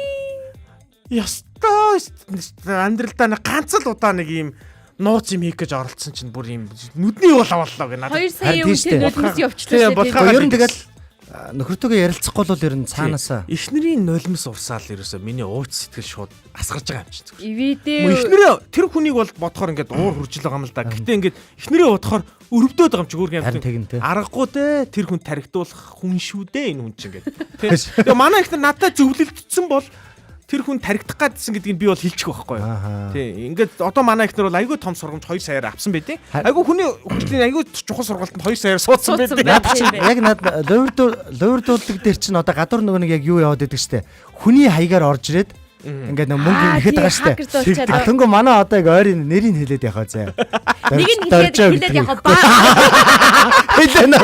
Ястой амьдралдаа нэг ганц л удаа нэг ийм нууц юм хийх гэж оролцсон чинь бүр ийм нүдний уул аваалаа гэ надад. 2 сая Харин тийм шүү үнэтэй дээ. нулимс явчлаа Тийм, шүү бодхоо. дээ. Ер нь тэгэл нөхөртөөгөө ярилцахгүй бол ер нь цаанаасаа Эхнэрийн нулимс урсаал ерөөсөө миний ууц сэтгэл шууд асгарч байгаа юм чинь зүгээр. Ивэдээ. Мөн эхнэрээ тэр хүнийг бол бодохоор ингээд уур хуржил байгаа юм л да. Гэтэ ингээд эхнэрээ бодохоор өрөвдөөд байгаа юм чи өөр юм. Харин тэгнэ те. Аргагүй те тэр хүн таригдуулах хүн шүү дээ энэ хүн чинь ингээд. Тэ. Тэгээ манай эхнэр надад зөвлөлдсөн бол тэр хүн таригдах гэдсэн гэдгийг би бол хэлчих байхгүй юу. Ааха. Тий. Ингээд одоо манай эхнэр бол айгүй том сургамж 2 саяар авсан байдیں۔ Айгүй хүний хөгжлийн айгүй чухал сургалтанд 2 саяар суудсан Суудсан байдیں. байх. Наад чинь яг над луурдуулдаг дээр чинь одоо гадуур нөгөө нэг яг юу яваад идэг штэ. Хүний хаягаар орж ирээд ингээд нэг мөнгө ихэд байгаа штэ. А тэнгүү манай одоо яг ойрын нэрийг хэлээд явах зэ. Нэг нь хэлээд хэлээд явах ба. Хэлээ.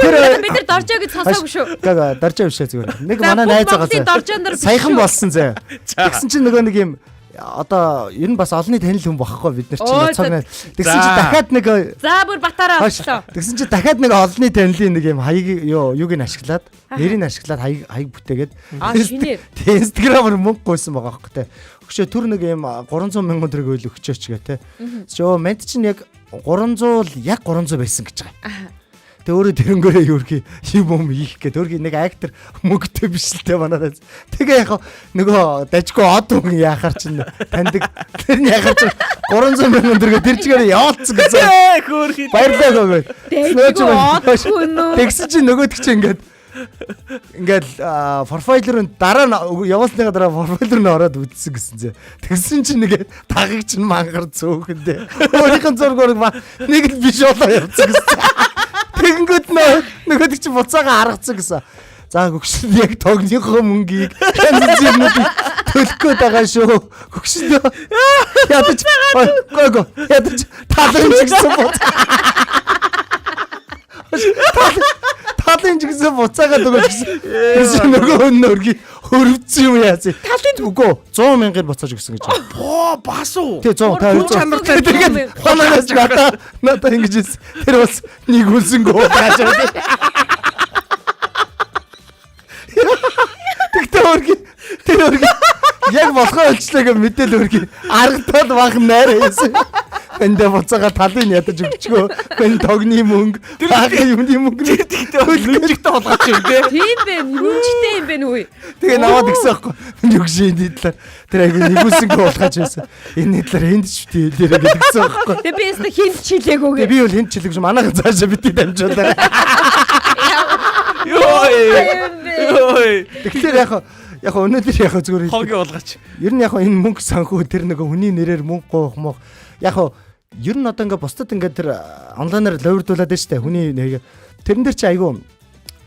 Тэр Бид нар доржоо гэж сонсоогүй шүү. Гэ доржоо бишээ зүгээр. Нэг За, манай бүх найз байгаа Монголын зэ. доржоо нар биш Саяхан шүү. болсон зэ. Тэгсэн чинь нөгөө нэг юм одоо ер нь бас олонний танил хүн бохоггүй бид нар чинь Оо, цог за. найз. Тэгсэн чинь За. дахиад нэг За бүр батараа Хойш. авчлаа. Тэгсэн чинь дахиад нэг олонний танилын нэг юм хаяг юу юуг нь ашиглаад нэрийг нь ашиглаад хаяг хаяг бүтээгээд Аа, шинээр. Тэг Instagram-аар мөнгө гуйсан байгаа хөөе те. Өгшөө түр нэг юм 300 мянган төгрөг үйл өгчөөч гэ те. Чи өө манд чинь яг 300 л яг 300 байсан гэж байгаа. Тэг өөрөө тэрнгээрээ юу гэх юм юм хийх гээд өөрхий нэг актер мөнгөтэй биш л те манай. Тэгээ яг нөгөө дажгүй од хүн яхаар чинь таньдаг тэр нь яхаар чинь 300 мянган төгрөг тэр чигээр явуулсан гэсэн. Ээ хөөрхий. Баярлалаа гоо. Дажгүй од хүн үү? Тэгсэн чинь нөгөөдөг чинь ингээд ингээд профайл руу дараа нь явуулсныхаа дараа профайл руу нь ороод үзсэн гэсэн зэ. Тэгсэн чинь нэг тагаг чинь мангар цөөхөндөө. Өөрийнх нь зураг нэг л биш болоо явцсан гэсэн. Тэгэнгүүт нөгөөдөг чинь буцаага харгацсан гэсэн. За гөгшин яг тогныхоо мөнгийг янз юмнуудыг төлөх гээд байгаа шүү. Гөгшин ядаж гоо гоо ядаж талын ч гэсэн буцаа. Талын ч гэсэн буцаагаад өгөөч гэсэн. Тэгсэн нөгөө хүн нөргий хөрвцсөн юм яасан. Талын үгүй 100 мянгаар буцааж өгсөн гэж. Боо бас уу. Тий 100 та Хүн чанартай Тэгээд манаас надаа надаа ингэж хэлсэн. Тэр бас нэг үлсэнгүү таашаа. Тэгтээ өргий тэр өргий яг болохоо олчлаа гэ мэдээл өргий аргатаад бах найр хийсэн. Эндээ буцаага талын ядаж өгчгөө. Мэн тогны мөнгө, бага юмны мөнгө. Тэгтээ нүжигтэй болгооч юм те. Тийм бэ, нүжтэй юм бэ нү. Тэгээ наваад гисэн аахгүй. Юу гэж энэ талаар тэр айгу нэгүүлсэнгүү болгооч байсан. Энэ талаар энд ч бити хэлээрэ гэдгсэн аахгүй. Тэгээ би өстө хинт чилээгүү Тэгээ гэ. би бол хинт чилэг шүү. Манайхан цаашаа бити дамжуулаа. Йой. Йой. Тэгэхээр яг яг өнөөдөр яг зүгээр хэлдэг. Хогийн болгооч. Ер нь яг энэ мөнгө санхүү тэр нэг хүний нэрээр мөнгө гуйх мөх яг ер нь одоо ингээ бусдад ингээ тэр онлайнаар луурдуулаад байна штэ хүний нэрийг тэрэн дээр чи айгүй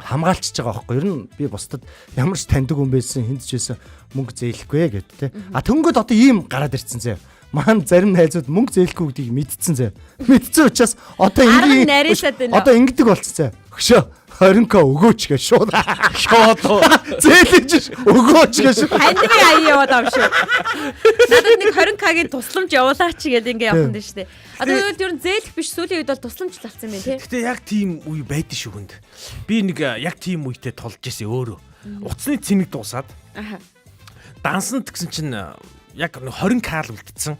хамгаалчж байгаа байхгүй ер нь би бусдад ямар ч таньдаг хүн байсан хүнд ч байсан мөнгө зээлэхгүй гэд тэ а төнгөд одоо ийм гараад ирсэн зэ маань зарим найзууд мөнгө зээлэхгүй гэдгийг мэдсэн зэ мэдсэн учраас одоо Арга ингэ нарийсаад байна. одоо ингэдэг болцсон зэ хөшөө 20к өгөөч гэж шууд Шууд. зээлэж өгөөч гэж Хандив аяа яваад ам шүү. Надад нэг 20к-гийн тусламж явуулаач гэдэг ингээ явах юм шүү дээ. А тэгвэл ер нь зээлэх биш сүүлийн үед бол тусламж л болсон юм байна тий. Гэтэ яг тийм үе байдэн шүү хүнд. Би нэг яг тийм үетэй тулж исэн өөрөө. Утасны цэник дуусаад Аха. дансанд гэсэн чинь яг 20к л үлдсэн.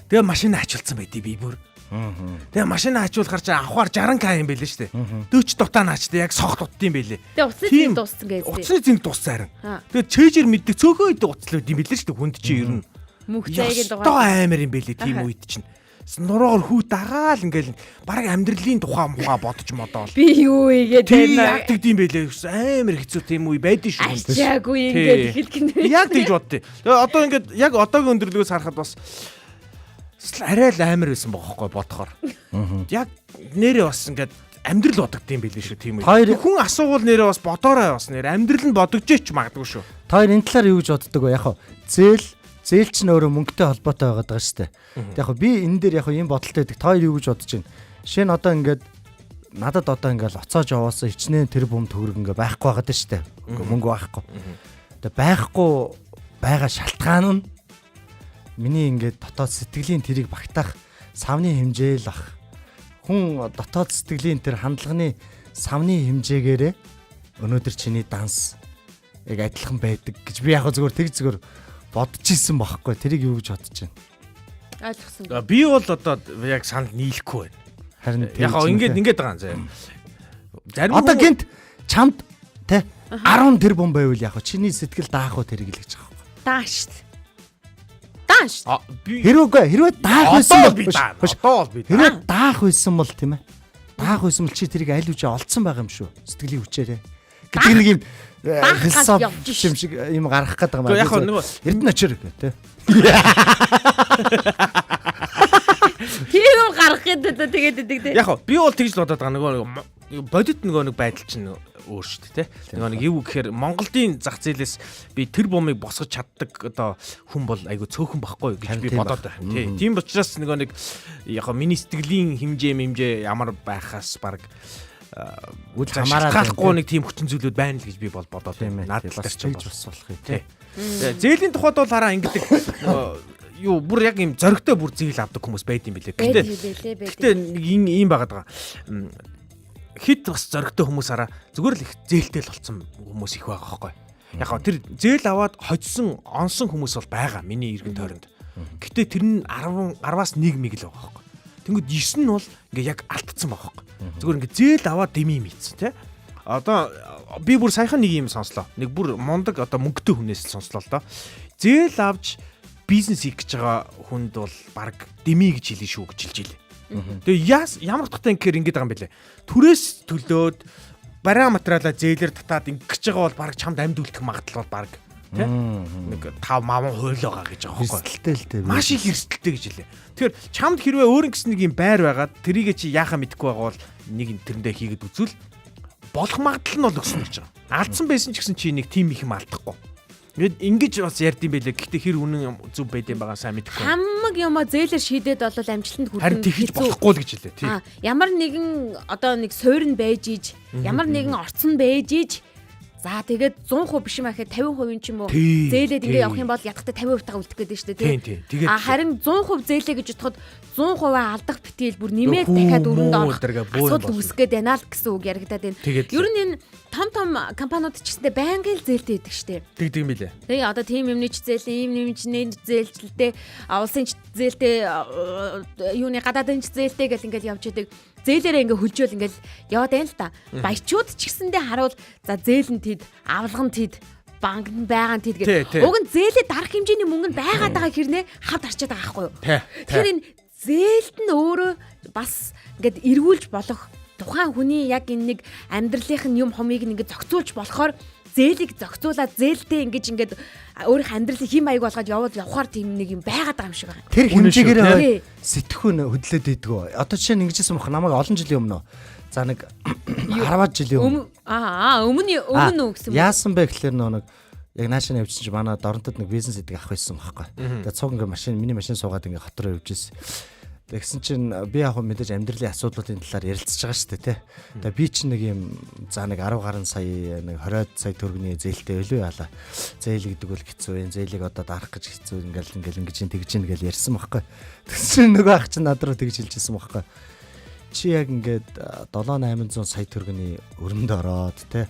Тэгээ машина ачуулсан байдیں۔ би бүр. Тэгээ машина ачуулахар чинь авахар 60к юм байлээ шүү дээ. 40 дутаа наачтай яг сох дутд юм байлээ. Тэгээ утасны Тийм. цэник дууссан гэсэн. Утасны цэник дууссан харин. Аа. Тэгээ чэйжэр мэддэг цөөхөн идэг утас л байд юм байлээ шүү дээ хүнд чинь ер нь. Мөнх зайгийн Ёстой дугаар. амар юм байлээ тийм Аха. үед чинь. Нуруугаар хүү дагаал ингээл бараг амьдралын тухай мухаа бодож модоол. Би юу игээд Тийм байна. яг тэгдэм байлээ. Амар хэцүү тийм үе байдэн шүү. хүнд. Ачаагүй ингээд эхэлгэнэ. Яг тэгж боддیں۔ Тэгээ одоо ингээд яг одоогийн өндөрлөгөөс харахад бас арай л амар байсан бохоггүй бодохоор. Яг нэрээ бас ингээд амьдрал бодогдсон байлээ шүү тийм үү. Хүн асуувал нэрээ бас бодоорой бас нэр амьдрал нь бодогдож ч магадгүй шүү. Та хоёр энэ талаар юу гэж боддог вэ? Яг хав зээл зээл чинь өөрөө мөнгөтэй холбоотой байгаад байгаа шүү дээ. Тэг яг хав би энэ дээр яг хав ийм бодолтой байдаг. Та хоёр юу гэж бодож байна? Жишээ нь одоо ингээд надад одоо ингээд оцоож яваасан хичнээн тэр бум төгрөг ингээд байхгүй байгаад шүү дээ. Мөнгө байхгүй. Тэг байхгүй байгаа шалтгаан нь миний ингээд дотоод сэтгэлийн тэрийг багтаах савны хэмжээл ах. Хүн дотоод сэтгэлийн тэр хандлагын савны хэмжээгээрээ өнөөдөр чиний данс яг адилхан байдаг гэж би яг зүгээр тэг зүгээр бодож исэн бохоггүй. Тэрийг юу гэж бодож байна? Ойлгосон. Би бол одоо яг санал нийлэхгүй байна. Харин Яг гоо ингээд байгаа юм заяа. Зарим Одоо гинт чамд те 10 тэрбум байвал яг чиний сэтгэл даах уу тэрийг л гэж байгаа байхгүй. Даа шүү дээ. Даа шүү дээ. Би Хэрвээ хэрвээ даах байсан одоо бол би биш, даана. биш. Одоо бол би даана. Хэрвээ даах байсан бол тийм ээ. Даах байсан бол чи тэрийг аль үжи олцсон байгаа юм шүү. Сэтгэлийн хүчээрээ. Гэдэг нэг юм Даах гал философи явж ш. юм шиг юм гаргах гээд байгаа Гэхдээ юм. яг хөө нөгөө Эрдэнэ очир гэх те. Тийм юм гаргах гэдэг одоо тэгээд идэг те. Яг хоо би бол тэгж л бодоод байгаа нөгөө бодит нөгөө нэг байдал чинь өөр шүү дээ те. Нөгөө нэг юу гэхээр Монголын зах зээлээс би тэр бумыг босгож чаддаг одоо хүн бол айгу цөөхөн байхгүй гэж Харин би тийм бодоод байх. байна. Тий. Тийм учраас нөгөө нэг яг хоо миний сэтгэлийн хэмжээ мэмжээ ямар байхаас баг Үл хамааран хамаарахгүй нэг тийм хүчин зүйлүүд байна л гэж би бол бодоод тийм байна. ээ. Наад Бас тал дээр ч тэгж бол. бас болох юм Тий. те. Тэгээ, Зээлийн тухайд бол хараа ингэдэг нөгөө юу бүр яг юм зоригтой бүр зээл авдаг хүмүүс байд юм билээ. Гэтэ Байд юм бэлээ байд. Гэтэ нэг ийм ийм байгаад байгаа. Хит бас зоригтой хүмүүс араа зүгээр л их зээлтэй л болсон хүмүүс их байгаа хөөхгүй. Яг гоо тэр зээл аваад хоцсон, онсон хүмүүс бол байгаа миний эргэн тойронд. Гэтэ тэр нь 10 10-аас 1 миг л байгаа хөөхгүй. Тэнгүүд 9 нь бол ингээ яг алдсан байгаа хөөхгүй. Зүгээр ингээ зээл аваад дэмий мэдсэн тий. Одоо би бүр саяхан нэг юм сонслоо. Нэг бүр мундаг одоо мөнгөтэй хүнээс л сонслоо л доо. Зээл авч бизнес хийх гэж байгаа хүнд бол баг дэмий гэж хэлнэ шүү гэж хэлж илээ. Тэгээ яас ямар утгатай ингэхээр ингэж байгаа юм бэлээ. Түрээс төлөөд бариа материалаа зээлэр татаад ингэж байгаа бол баг чамд амьд үлдэх магадлал бол баг тий нэг 5 маван хуйл байгаа гэж байгаа байхгүй. Эрсдэлтэй л дээ. Маш их эрсдэлтэй гэж хэлээ. Тэгэхээр чамд хэрвээ өөр ингэсэн нэг юм байр байгаад тэрийгэ чи яхаа мэдэхгүй байгаа бол нэг юм тэрэндээ хийгээд үзвэл болох магадлал нь бол өснө гэж байгаа. Алдсан байсан ч гэсэн чи нэг тим их юм алдахгүй. Ингээд ингэж бас ярьд юм байлээ. Гэхдээ хэр үнэн зөв байд юм байгаа сайн мэдэхгүй. Хамаг юмаа зээлэр шийдээд бол амжилтанд хүрэх Харин нь тэгж хэцүү. болохгүй л гэж хэлээ. Тий. Аа, ямар нэгэн одоо нэг суур нь байж иж, ямар нэгэн орцон байж иж за тэгээд 100% биш юм ахэ 50% ч юм уу Тий, зээлээд тий. ингээ явах юм бол ядахтай 50% тагаа үлдэх гэдэг шүү дээ Тийм, тийм. Тэгээд А харин 100% зээлээ гэж бодоход 100% алдах битгийл бүр нэмээд Хүү, дахиад өрөнд мүү орох өдөргөө бөө юм асуудал болно. үүсгэх гээд байна л гэсэн үг яригадаад байна. Тэгээд л. Ер нь энэ том том компаниуд ч гэсэндээ байнгын л зээлтэй байдаг шүү дээ. Тэгдэг юм билээ. Тэгээ одоо тийм юмны ч зээл, ийм юм ч нэ зээлжлээ, улсын ч зээлтэй, юуны гадаадын ч зээлтэй гэл ингээл явж идэг. Зээлээрээ ингээ хөлжөөл ингээл яваад байна л та. Баячууд ч гэсэндээ харуул за зээл нь тэд, авлага нь тэд, банк нь байгаа нь тэд Тий, гэх. тий. Уг нь зээлээ дарах хэмжээний мөнгө нь байгаад байгаа хэрнээ хавд арчаад байгаа байхгүй юу? Тий, тий. Тэгэхээр энэ зээлд нь өөрөө бас ингээд эргүүлж болох тухайн хүний яг энэ нэг амьдралынх нь юм хомыг нь ингээд зохицуулж болохоор зээлийг зохицуулаад зээлтэй ингэж ингээд өөрийнх амьдралыг хэм маяг болгоод яваад явхаар тийм нэг юм байгаад байгаа юм шиг байна. Тэр Үнэн шүү, хэмжээгээрээ тий. сэтгхүүн хөдлөөд идэггүй. Одоо жишээ нь ингэжсэн бох намайг олон жилийн өмнө. За нэг 10 жилийн өмнө. Өмнө өмнө өмнө үү гэсэн юм. Яасан бэ гэхлээр нөө нэг яг наашаа явчихсан чи манай Доронтод нэг бизнес хийдэг ах байсан байхгүй. Тэгээ цуг ингээ машин миний машин суугаад ингээ хот руу явж ирсэн. Тэгсэн чинь би яг хөө мэдээж амьдралын асуудлуудын талаар ярилцж байгаа шүү дээ тий. Тэгээ би чинь нэг юм за нэг 10 гаруй сая нэг 20 сая төгрөгийн зээлтэй байлгүй яалаа. Зээл гэдэг бол хэцүү юм. Зээлийг одоо дарах гэж хэцүү ингээл ингээл ингэж ин тэгж ин гэл ярьсан байхгүй. Тэгсэн чинь нөгөө ах чинь над руу тэгж хэлжсэн байхгүй. Чи яг ингээд 7 800 сая төгрөгийн өрөмд ороод те.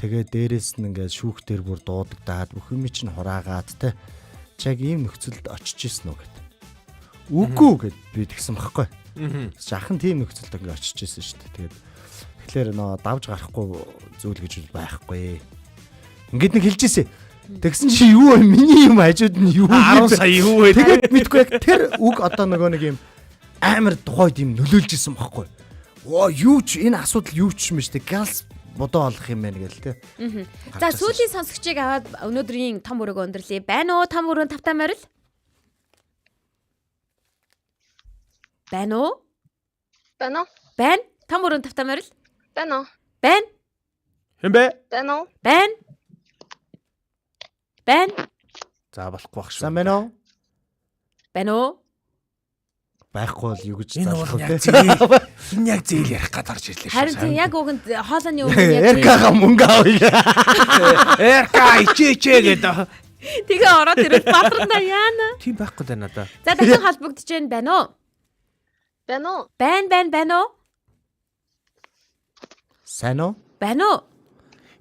Тэгээд дээрэс нь ингээд шүүх дээр бүр дуудагдаад бүх юм чинь хураагаад те. Чи яг ийм нөхцөлд очиж исэн үү гэд. Үгүй гэд би тэгсэн байхгүй. Чи ахын тийм нөхцөлд ингээд очиж исэн шүү дээ. Тэгээд тэгэхээр нөө давж гарахгүй зүйл гэж байхгүй. Ингээд нэг хэлж ирсэн. Тэгсэн чи юу вэ? Миний юм хажууд нь юу 10 вэ? сая юу вэ? Тэгээд мэдгүй яг тэр үг одоо нөгөө нэг юм амар тухайд юм нөлөөлж исэн байхгүй. Оо юу ч энэ асуудал юу ч юм биш те. Галс бодоо олох юм байна гэл те. За сүүлийн сонсогчийг аваад өнөөдрийн том өрөөгөө өндөрлөе. Байна уу? Том өрөөнд тавтай морил? Байна уу? Байна уу? Байна. Том өрөөнд тавтай морил? Байна уу? Байна. Хэн бэ? Байна уу? Байна. Байна. За болохгүй бах шүү. Сайн байна уу? Байна уу? Байхгүй бол юу гэж Энэ залах бол вэ яг те. зээл. Энэ яг зээл ярих гад орж ирлээ шүү. Харин тийм яг үгэнд хоолойны өмнө яг Эркага мөнгө авъя. Эрка ичээчээ гэдэг. тэгээ ороод ирэл бадрана яана. Тийм байхгүй даа надаа. За дахин холбогдож байна байна уу? Байна уу? Байна байна байна уу? Сайн уу? Байна уу?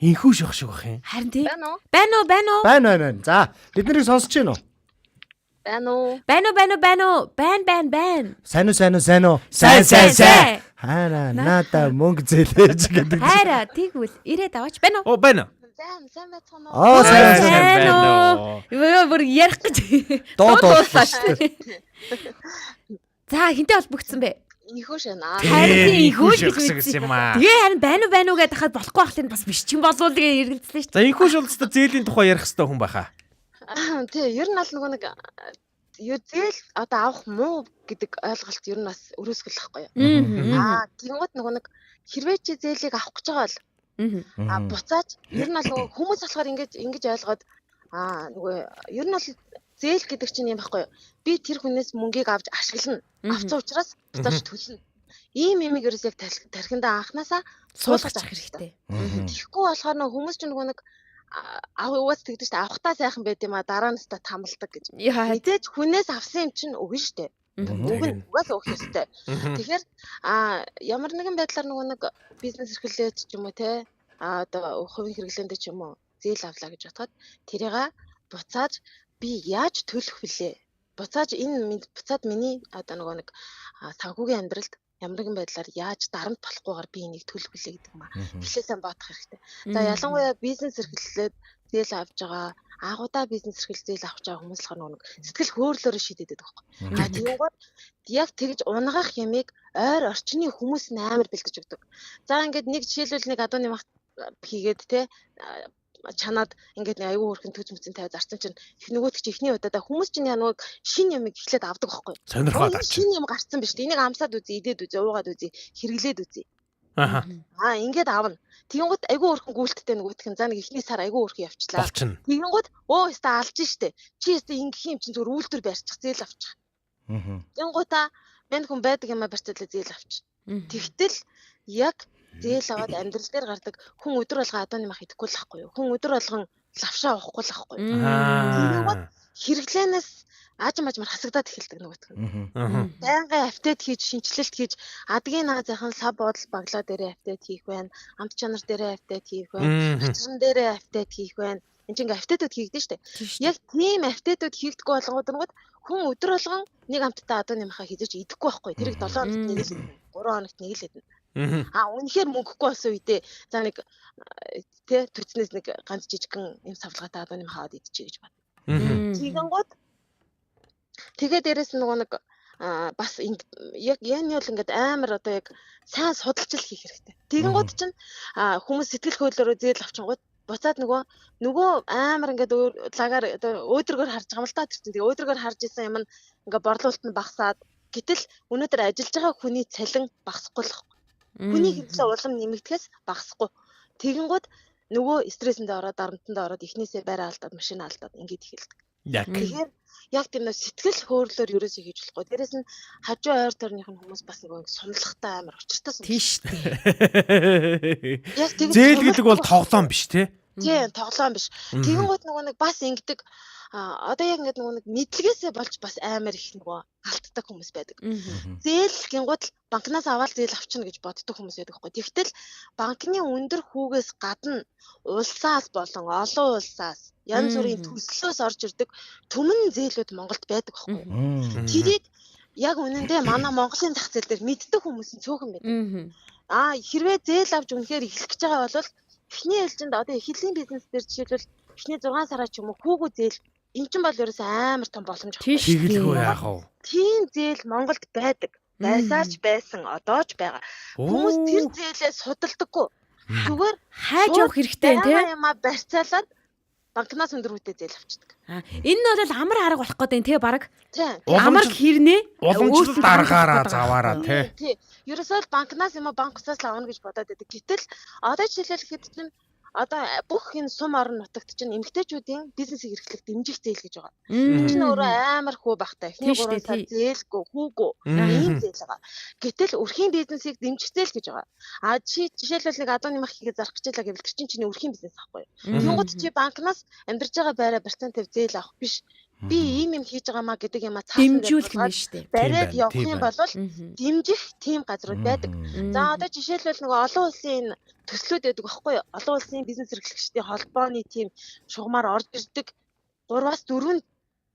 Инхүү шох шиг бах юм. Харин тий. Байна уу? Байна уу? Байна уу? Байна байна байна. За, бид нарыг сонсож байна уу? Байна уу? Байна уу? Байна уу? Байна уу? Байна байна байна. Сайн уу, сайн уу, сайн уу? Сайн, сайн, сайн. Хайра, наада мөнгө зээлээж гэдэг. Хайра тэгвэл ирээд аваач байна уу? Оо байна. Сайн, сайн байцгаана уу? Аа, сайн Сайн сайн. байна уу? Юу бүр ярих гэж. Дуу дуудлаа дуудлаа шүү дээ. За хинтээ холбогдсон бэ? Инхүү шана. Харин тий инхүү шох гэж гэсэн мэдсэн. юм аа. Тэгээ харин байна уу байна уу гэдээ хахад болохгүй ахлын бас биш ч юм болов тэгээ эргэлзлээ шүү За инхүү шулцтай зээлийн тухай ярих хэрэгтэй хүн байхаа. Тий, ер нь бол нөгөө нэг юу зээл одоо авах муу гэдэг ойлголт ер нь бас өрөөсгөл байхгүй юу? дээ. Аа, тэгэнгүүт нөгөө нэг хэрвээ чи зээлийг авах гэж байгаа бол а буцааж ер нь бол нөгөө хүмүүс болохоор ингэж ингэж ойлгоод аа нөгөө ер нь бол зээл гэдэг чинь юм байхгүй юу? Би тэр хүнээс мөнгийг авч ашиглана. Авсан учраас буцааж төлнө. Ийм юмыг ерөөс яг тархиндаа анханасаа Суулгах хэрэгтэй. Тэгэхгүй болохоор нөгөө хүмүүс чинь нөгөө нэг ав угаас тэгдэж штэ авахтаа сайхан байд юм а дараа нь өстө тамалдаг гэж. Яа. Мэдээж хүнээс авсан юм чинь өгнө штэ. Өгнө угаас өгөх ёстой. Тэгэхээр а ямар нэгэн байдлаар нөгөө нэг бизнес эрхлэлээд ч юм уу те а одоо хувийн хэрэглээндээ ч юм уу зээл авлаа гэж бодоход тэрийг буцааж би яаж төлөх вүлээ? Буцааж энэ буцаад миний одоо нөгөө нэг санхүүгийн амьдралд ямар нэгэн байдлаар яаж дарамт болохгүйгээр би энийг төлөх вүлээ гэдэг юм аа. Эхлээ сайн бодох хэрэгтэй. За ялангуяа бизнес эрхлэлээд зээл авж байгаа агуудаа бизнес эрхлэл зээл авч байгаа хүмүүс болохоор нөгөө нэг сэтгэл хөдлөлөөр шийдээд байдаг байхгүй. А тэгэнгүүт яг тэгж унгах ямиг ойр орчны хүмүүс нь амар бэлдэж өгдөг. За ингээд нэг жишээлбэл нэг адууны мах хийгээд те чанаад ингээд нэг аюу хөөрхөн төз мөцөн тавиад зарсан чинь их нөгөөтг чи эхний удаадаа хүмүүс чинь яа нөгөө шин ямиг эхлээд авдаг байхгүй. Сонирхоод Энэ авчих. Шин юм гарцсан биш. Энийг амсаад үзье, идээд үзье, уугаад үзье, хэрэглээд үзье. Аха. Аа ингээд авна. Тэгэнгүүт айгүй хөөрхөн гүйлттэй нөгөөх нь за нэг эхний сар айгүй хөөрхөн явчлаа. Болчихно. Тэгэнгүүт өө өстө алж штэ. Чи өстө ингэх юм чинь зүгээр үйлдвэр барьчих, зээл авчих. Тэгэнгүүтаа мань хүн байдаг юмаа барьцаалаа зээл авчих. Тэгтэл яг зээл аваад амьдрал дээр гардаг хүн өдөр болгон адууны мах идэхгүй л ахгүй юу? Хүн өдөр болгон лавшаа уухгүй л ахгүй юу? Аа. Хэрэглээнээс аажим аажмаар хасагдаад эхэлдэг нөгөөх нь. Аха. Байнгын апдейт хийж, шинэчлэлт хийж, адгийн наа зайхан сав бодол баглаа дээрээ апдейт хийх байна, амт чанар дээрээ апдейт хийх байна, учран дээрээ апдейт хийх байна. Энд чинь ингээ апдейтүүд хийгдэн штэ. Яг тийм апдейтүүд хийгдэхгүй болгоодонгод хүн өдөр болгон нэг амттай адууны махаа хизэж идэхгүй байхгүй. Тэрийг 7 хоногт нэг л идэнэ, 3 хоногт нэг л идэнэ. А үнэхээр мөнгөгүй болсон үедээ за нэг тэ төцнөөс нэг ганц жижигхэн юм савлгаатай адууны махаа аваад идчихье гэж бод. Тэгэнгүүт тэгээ дээрэс нь нөгөө нэг бас яг яаны бол ингээд амар одоо яг сайн судалж л хийх хэрэгтэй. Тэгэнгүүт чинь хүмүүс сэтгэл хөдлөлөөрөө зээл авчингууд буцаад нөгөө амар ингээд лагаар одоо өөдрөгөр харж байгаа юм л та тэр чинь. Тэгээ өөдрөгөр харж исэн юм нь ингээд борлуулалт нь багасаад гэтэл өнөөдөр ажиллаж байгаа хүний цалин багасахгүй л байхгүй. Хүний хэрэглээ улам нэмэгдэхээс багасахгүй. Тэгэнгүүт нөгөө стрессэндээ ороод дарамтандаа ороод эхнээсээ байраа алдаад машин алдаад ингээд эхэлдэг. Яг. Тэгэхээр яг тийм нэг сэтгэл хөдлөлөөр ерөөсөө хийж болохгүй. Дээрээс нь хажуу ойр тойрных нь хүмүүс бас нөгөө сумлахтай амар учиртай сум. Тийш дээ. Яг тэгж Зээл гэдэг бол тоглоом биш те. Тийм, тоглоом биш. Тэгэнгүүт нөгөө нэг бас ингэдэг одоо яг ингээд нөгөө нэг мэдлэгээсээ болж бас амар их нөгөө алтдаг хүмүүс байдаг. Зээл гингууд л банкнаас аваад зээл авчна гэж боддог хүмүүс байдаг байхгүй. Тэгтэл банкны өндөр хүүгээс гадна улсаас болон олон улсаас янз бүрийн төслөөс орж ирдэг түмэн зээлүүд Монголд байдаг байхгүй. Тэрийг яг үнэндээ манай Монголын зах зээл дээр мэддэг хүмүүс нь цөөхөн байдаг. Аа хэрвээ зээл авч үнэхээр эхлэх гэж байгаа бол эхний ээлжинд одоо эхлэлийн бизнес дээр жишээлбэл эхний 6 сараа ч юм уу хүүгүү зээл эн чинь бол ерөөсөө амар том боломж байхгүй. Тийш Тэгэлгүй дээ. яах вэ? Тийм зээл Монголд байдаг. Байсаар ч байсан, одоо ч байгаа. Хүмүүс тэр зээлээ судалдаггүй. Зүгээр Хайж явах хэрэгтэй юм тий. Юмаа барьцаалаад банкнаас өндөр хүүтэй зээл авчдаг. Энэ нь бол амар арга болох гэдэг юм тий баг. Тийм. Амар хэрнээ Уламжлалт аргаараа заваараа тий. Тий. Ерөөсөө л банкнаас юм уу банк усаас л авна гэж бодоод байдаг. Гэтэл одоо жишээлбэл хэд чинь одоо бүх энэ сум орон нутагт чинь эмэгтэйчүүдийн бизнесийг эрхлэх дэмжих зээл гэж байгаа. Энэ чинь өөрөө амар хүү багтай. Эхний Тийм шүү 3 сар дээ, зээлгүй, хүүгүй. Ийм зээл байгаа. Гэтэл өрхийн бизнесийг дэмжих зээл гэж байгаа. А чи жишээлбэл нэг адууны мах хийгээ зарах гэж байлаа гэвэл тэр чинь чиний өрхийн бизнес байхгүй юу? Тэнгууд чи банкнаас амьдарч байгаа байраа процент тавь зээл авах биш. Би ийм юм хийж байгаа маа гэдэг юм а цаасан дээр Дэмжүүлэх нь шүү дээ. бариад Тийм байна, явах тийм юм байна. бол дэмжих тийм газрууд байдаг. За одоо жишээлбэл нөгөө олон улсын энэ төслүүд байдаг байхгүй юу? Олон улсын бизнес эрхлэгчдийн холбооны тийм шугамар орж ирдэг 3-аас 4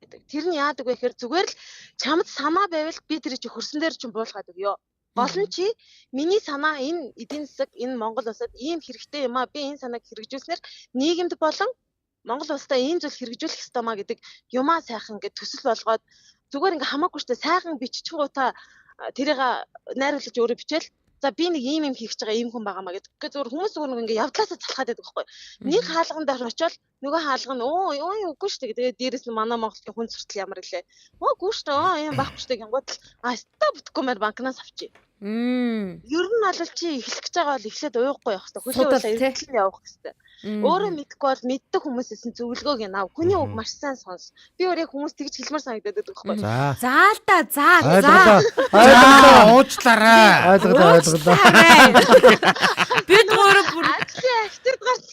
гэдэг. Тэр нь яадаг вэ гэхээр зүгээр л чамд санаа байвал би тэр чинь хөрсөн дээр чинь буулгаад өгөө. Гол нь чи миний санаа энэ эдийн засаг энэ Монгол улсад ийм хэрэгтэй юм а би энэ санааг хэрэгжүүлснээр нийгэмд болон Монгол улсдаа ийм зүйл хэрэгжүүлэх ёстой маа гэдэг юмаа сайхан ингээд төсөл болгоод зүгээр ингээ хамаагүй штэ сайхан биччихгуутаа тэрийг найруулж өөрөө бичээл за би нэг ийм юм хийх гэж байгаа ийм хүн байгаа маа гэдэг. Гэхдээ зүгээр хүмүүс зүгээр нэг ингээ явдлаасаа залхаад байдаг байхгүй. Нэг хаалган дээр очиод нөгөө хаалга нь өө өө үгүй штэ гэдэг. Тэгээд дээрэс нь манай Монголын хүн суртал ямар илээ. Өө үгүй штэ өө ийм байхгүй штэ гингууд л а ста бүтэхгүй мээр банкнаас авчи. Ер нь бол чи эхлэх гэж байгаа бол эхлээд ууггүй явах хэрэгтэй. Хөлөө Судал, уулаа тий. эргэлэн явах хэрэгтэй. Өөрөө мэдэхгүй бол мэддэг хүмүүсээс нь зөвлөгөөг нь ав. Хүний үг маш сайн сонс. Би өөр яг хүмүүс тэгж хэлмээр санагдаад байдаг байхгүй. За. За л да за за. Ойлголоо. За уучлаарай. Ойлголоо, ойлголоо. Бид гурав бүр Ажлын актер гарч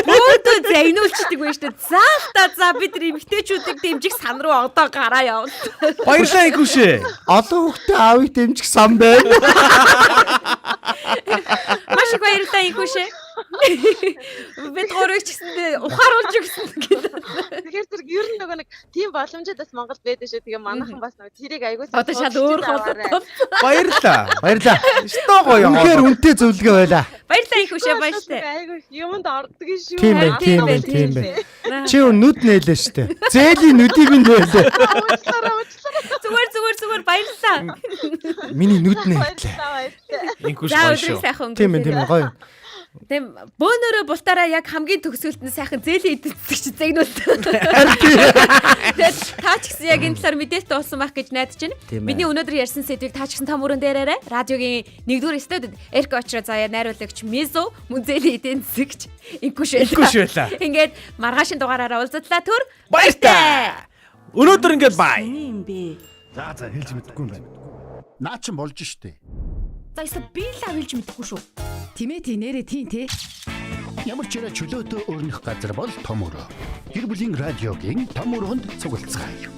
Бөөдөө загнуулчдаг байж тээ. За л да за бид нар эмгтээчүүдийг дэмжих сан руу одоо гараа явна. Баярлалаа инкүшээ. Олон хүүхдээ аавыг дэмжих сан байна. Маш их баярлалаа инхүүшээ. Бид гурыг ч гэсэндээ ухааруулж өгсөн гэдэг. Тэгэхээр зэрэг ер нь нөгөө нэг тийм боломжууд бас Монголд байдаг шүү. Тэгээ манайхан бас нөгөө тэрийг айгуу Одоо шал өөр холбоотой. Баярлалаа. Баярлалаа. Өстөө гоё. Үнэхээр үнэтэй зөвлөгөө байлаа. Баярлалаа инхүүшээ баяртай. Айгуу их юмд ордог шүү. Тийм байх, тийм байх, тийм байх. Чи өн нүд нээлээ штэ. Зээлийн нүдийг нь нээлээ. Уучлаарай, уучлаарай. Зүгээр зүгээр зүгээр баярлалаа. Миний нүд нээлээ. Баярлалаа, баярлалаа. Инкүш За гоё өдрийг шүү. сайхан өнгөрүүлээрэй. Тийм ээ, тийм ээ, гоё. Тийм бөөнөрөө бултаараа яг хамгийн төгсгөлд нь сайхан зээлийн эдийн засагч загнуулсан. Тэгээд та ч гэсэн яг энэ талаар мэдээлэлтэй болсон байх гэж найдаж байна. Тийм ээ. Бидний өнөөдөр ярьсан сэдвийг та ч гэсэн том өрөн дээрээрээ радиогийн 1-р студид Эрк Очро заяа найруулагч Мизу мөн зээлийн эдийн засагч Инкүш байлаа. Инкүш байлаа. Ингээд маргаашийн дугаараараа уулзтлаа түр. Баяртай. Өнөөдөр ингээд бай. Сони юм бэ. За за хэлж мэдэхгүй юм байна. Наа чин болж штэ. За ёстой би л авилж мэдэхгүй шүү. Тимээ тий нэрээ тий те. Ямар ч яриа чөлөөтэй өрнөх газар бол том өрөө. Гэр бүлийн радиогийн том өрөөнд цуглацгаая.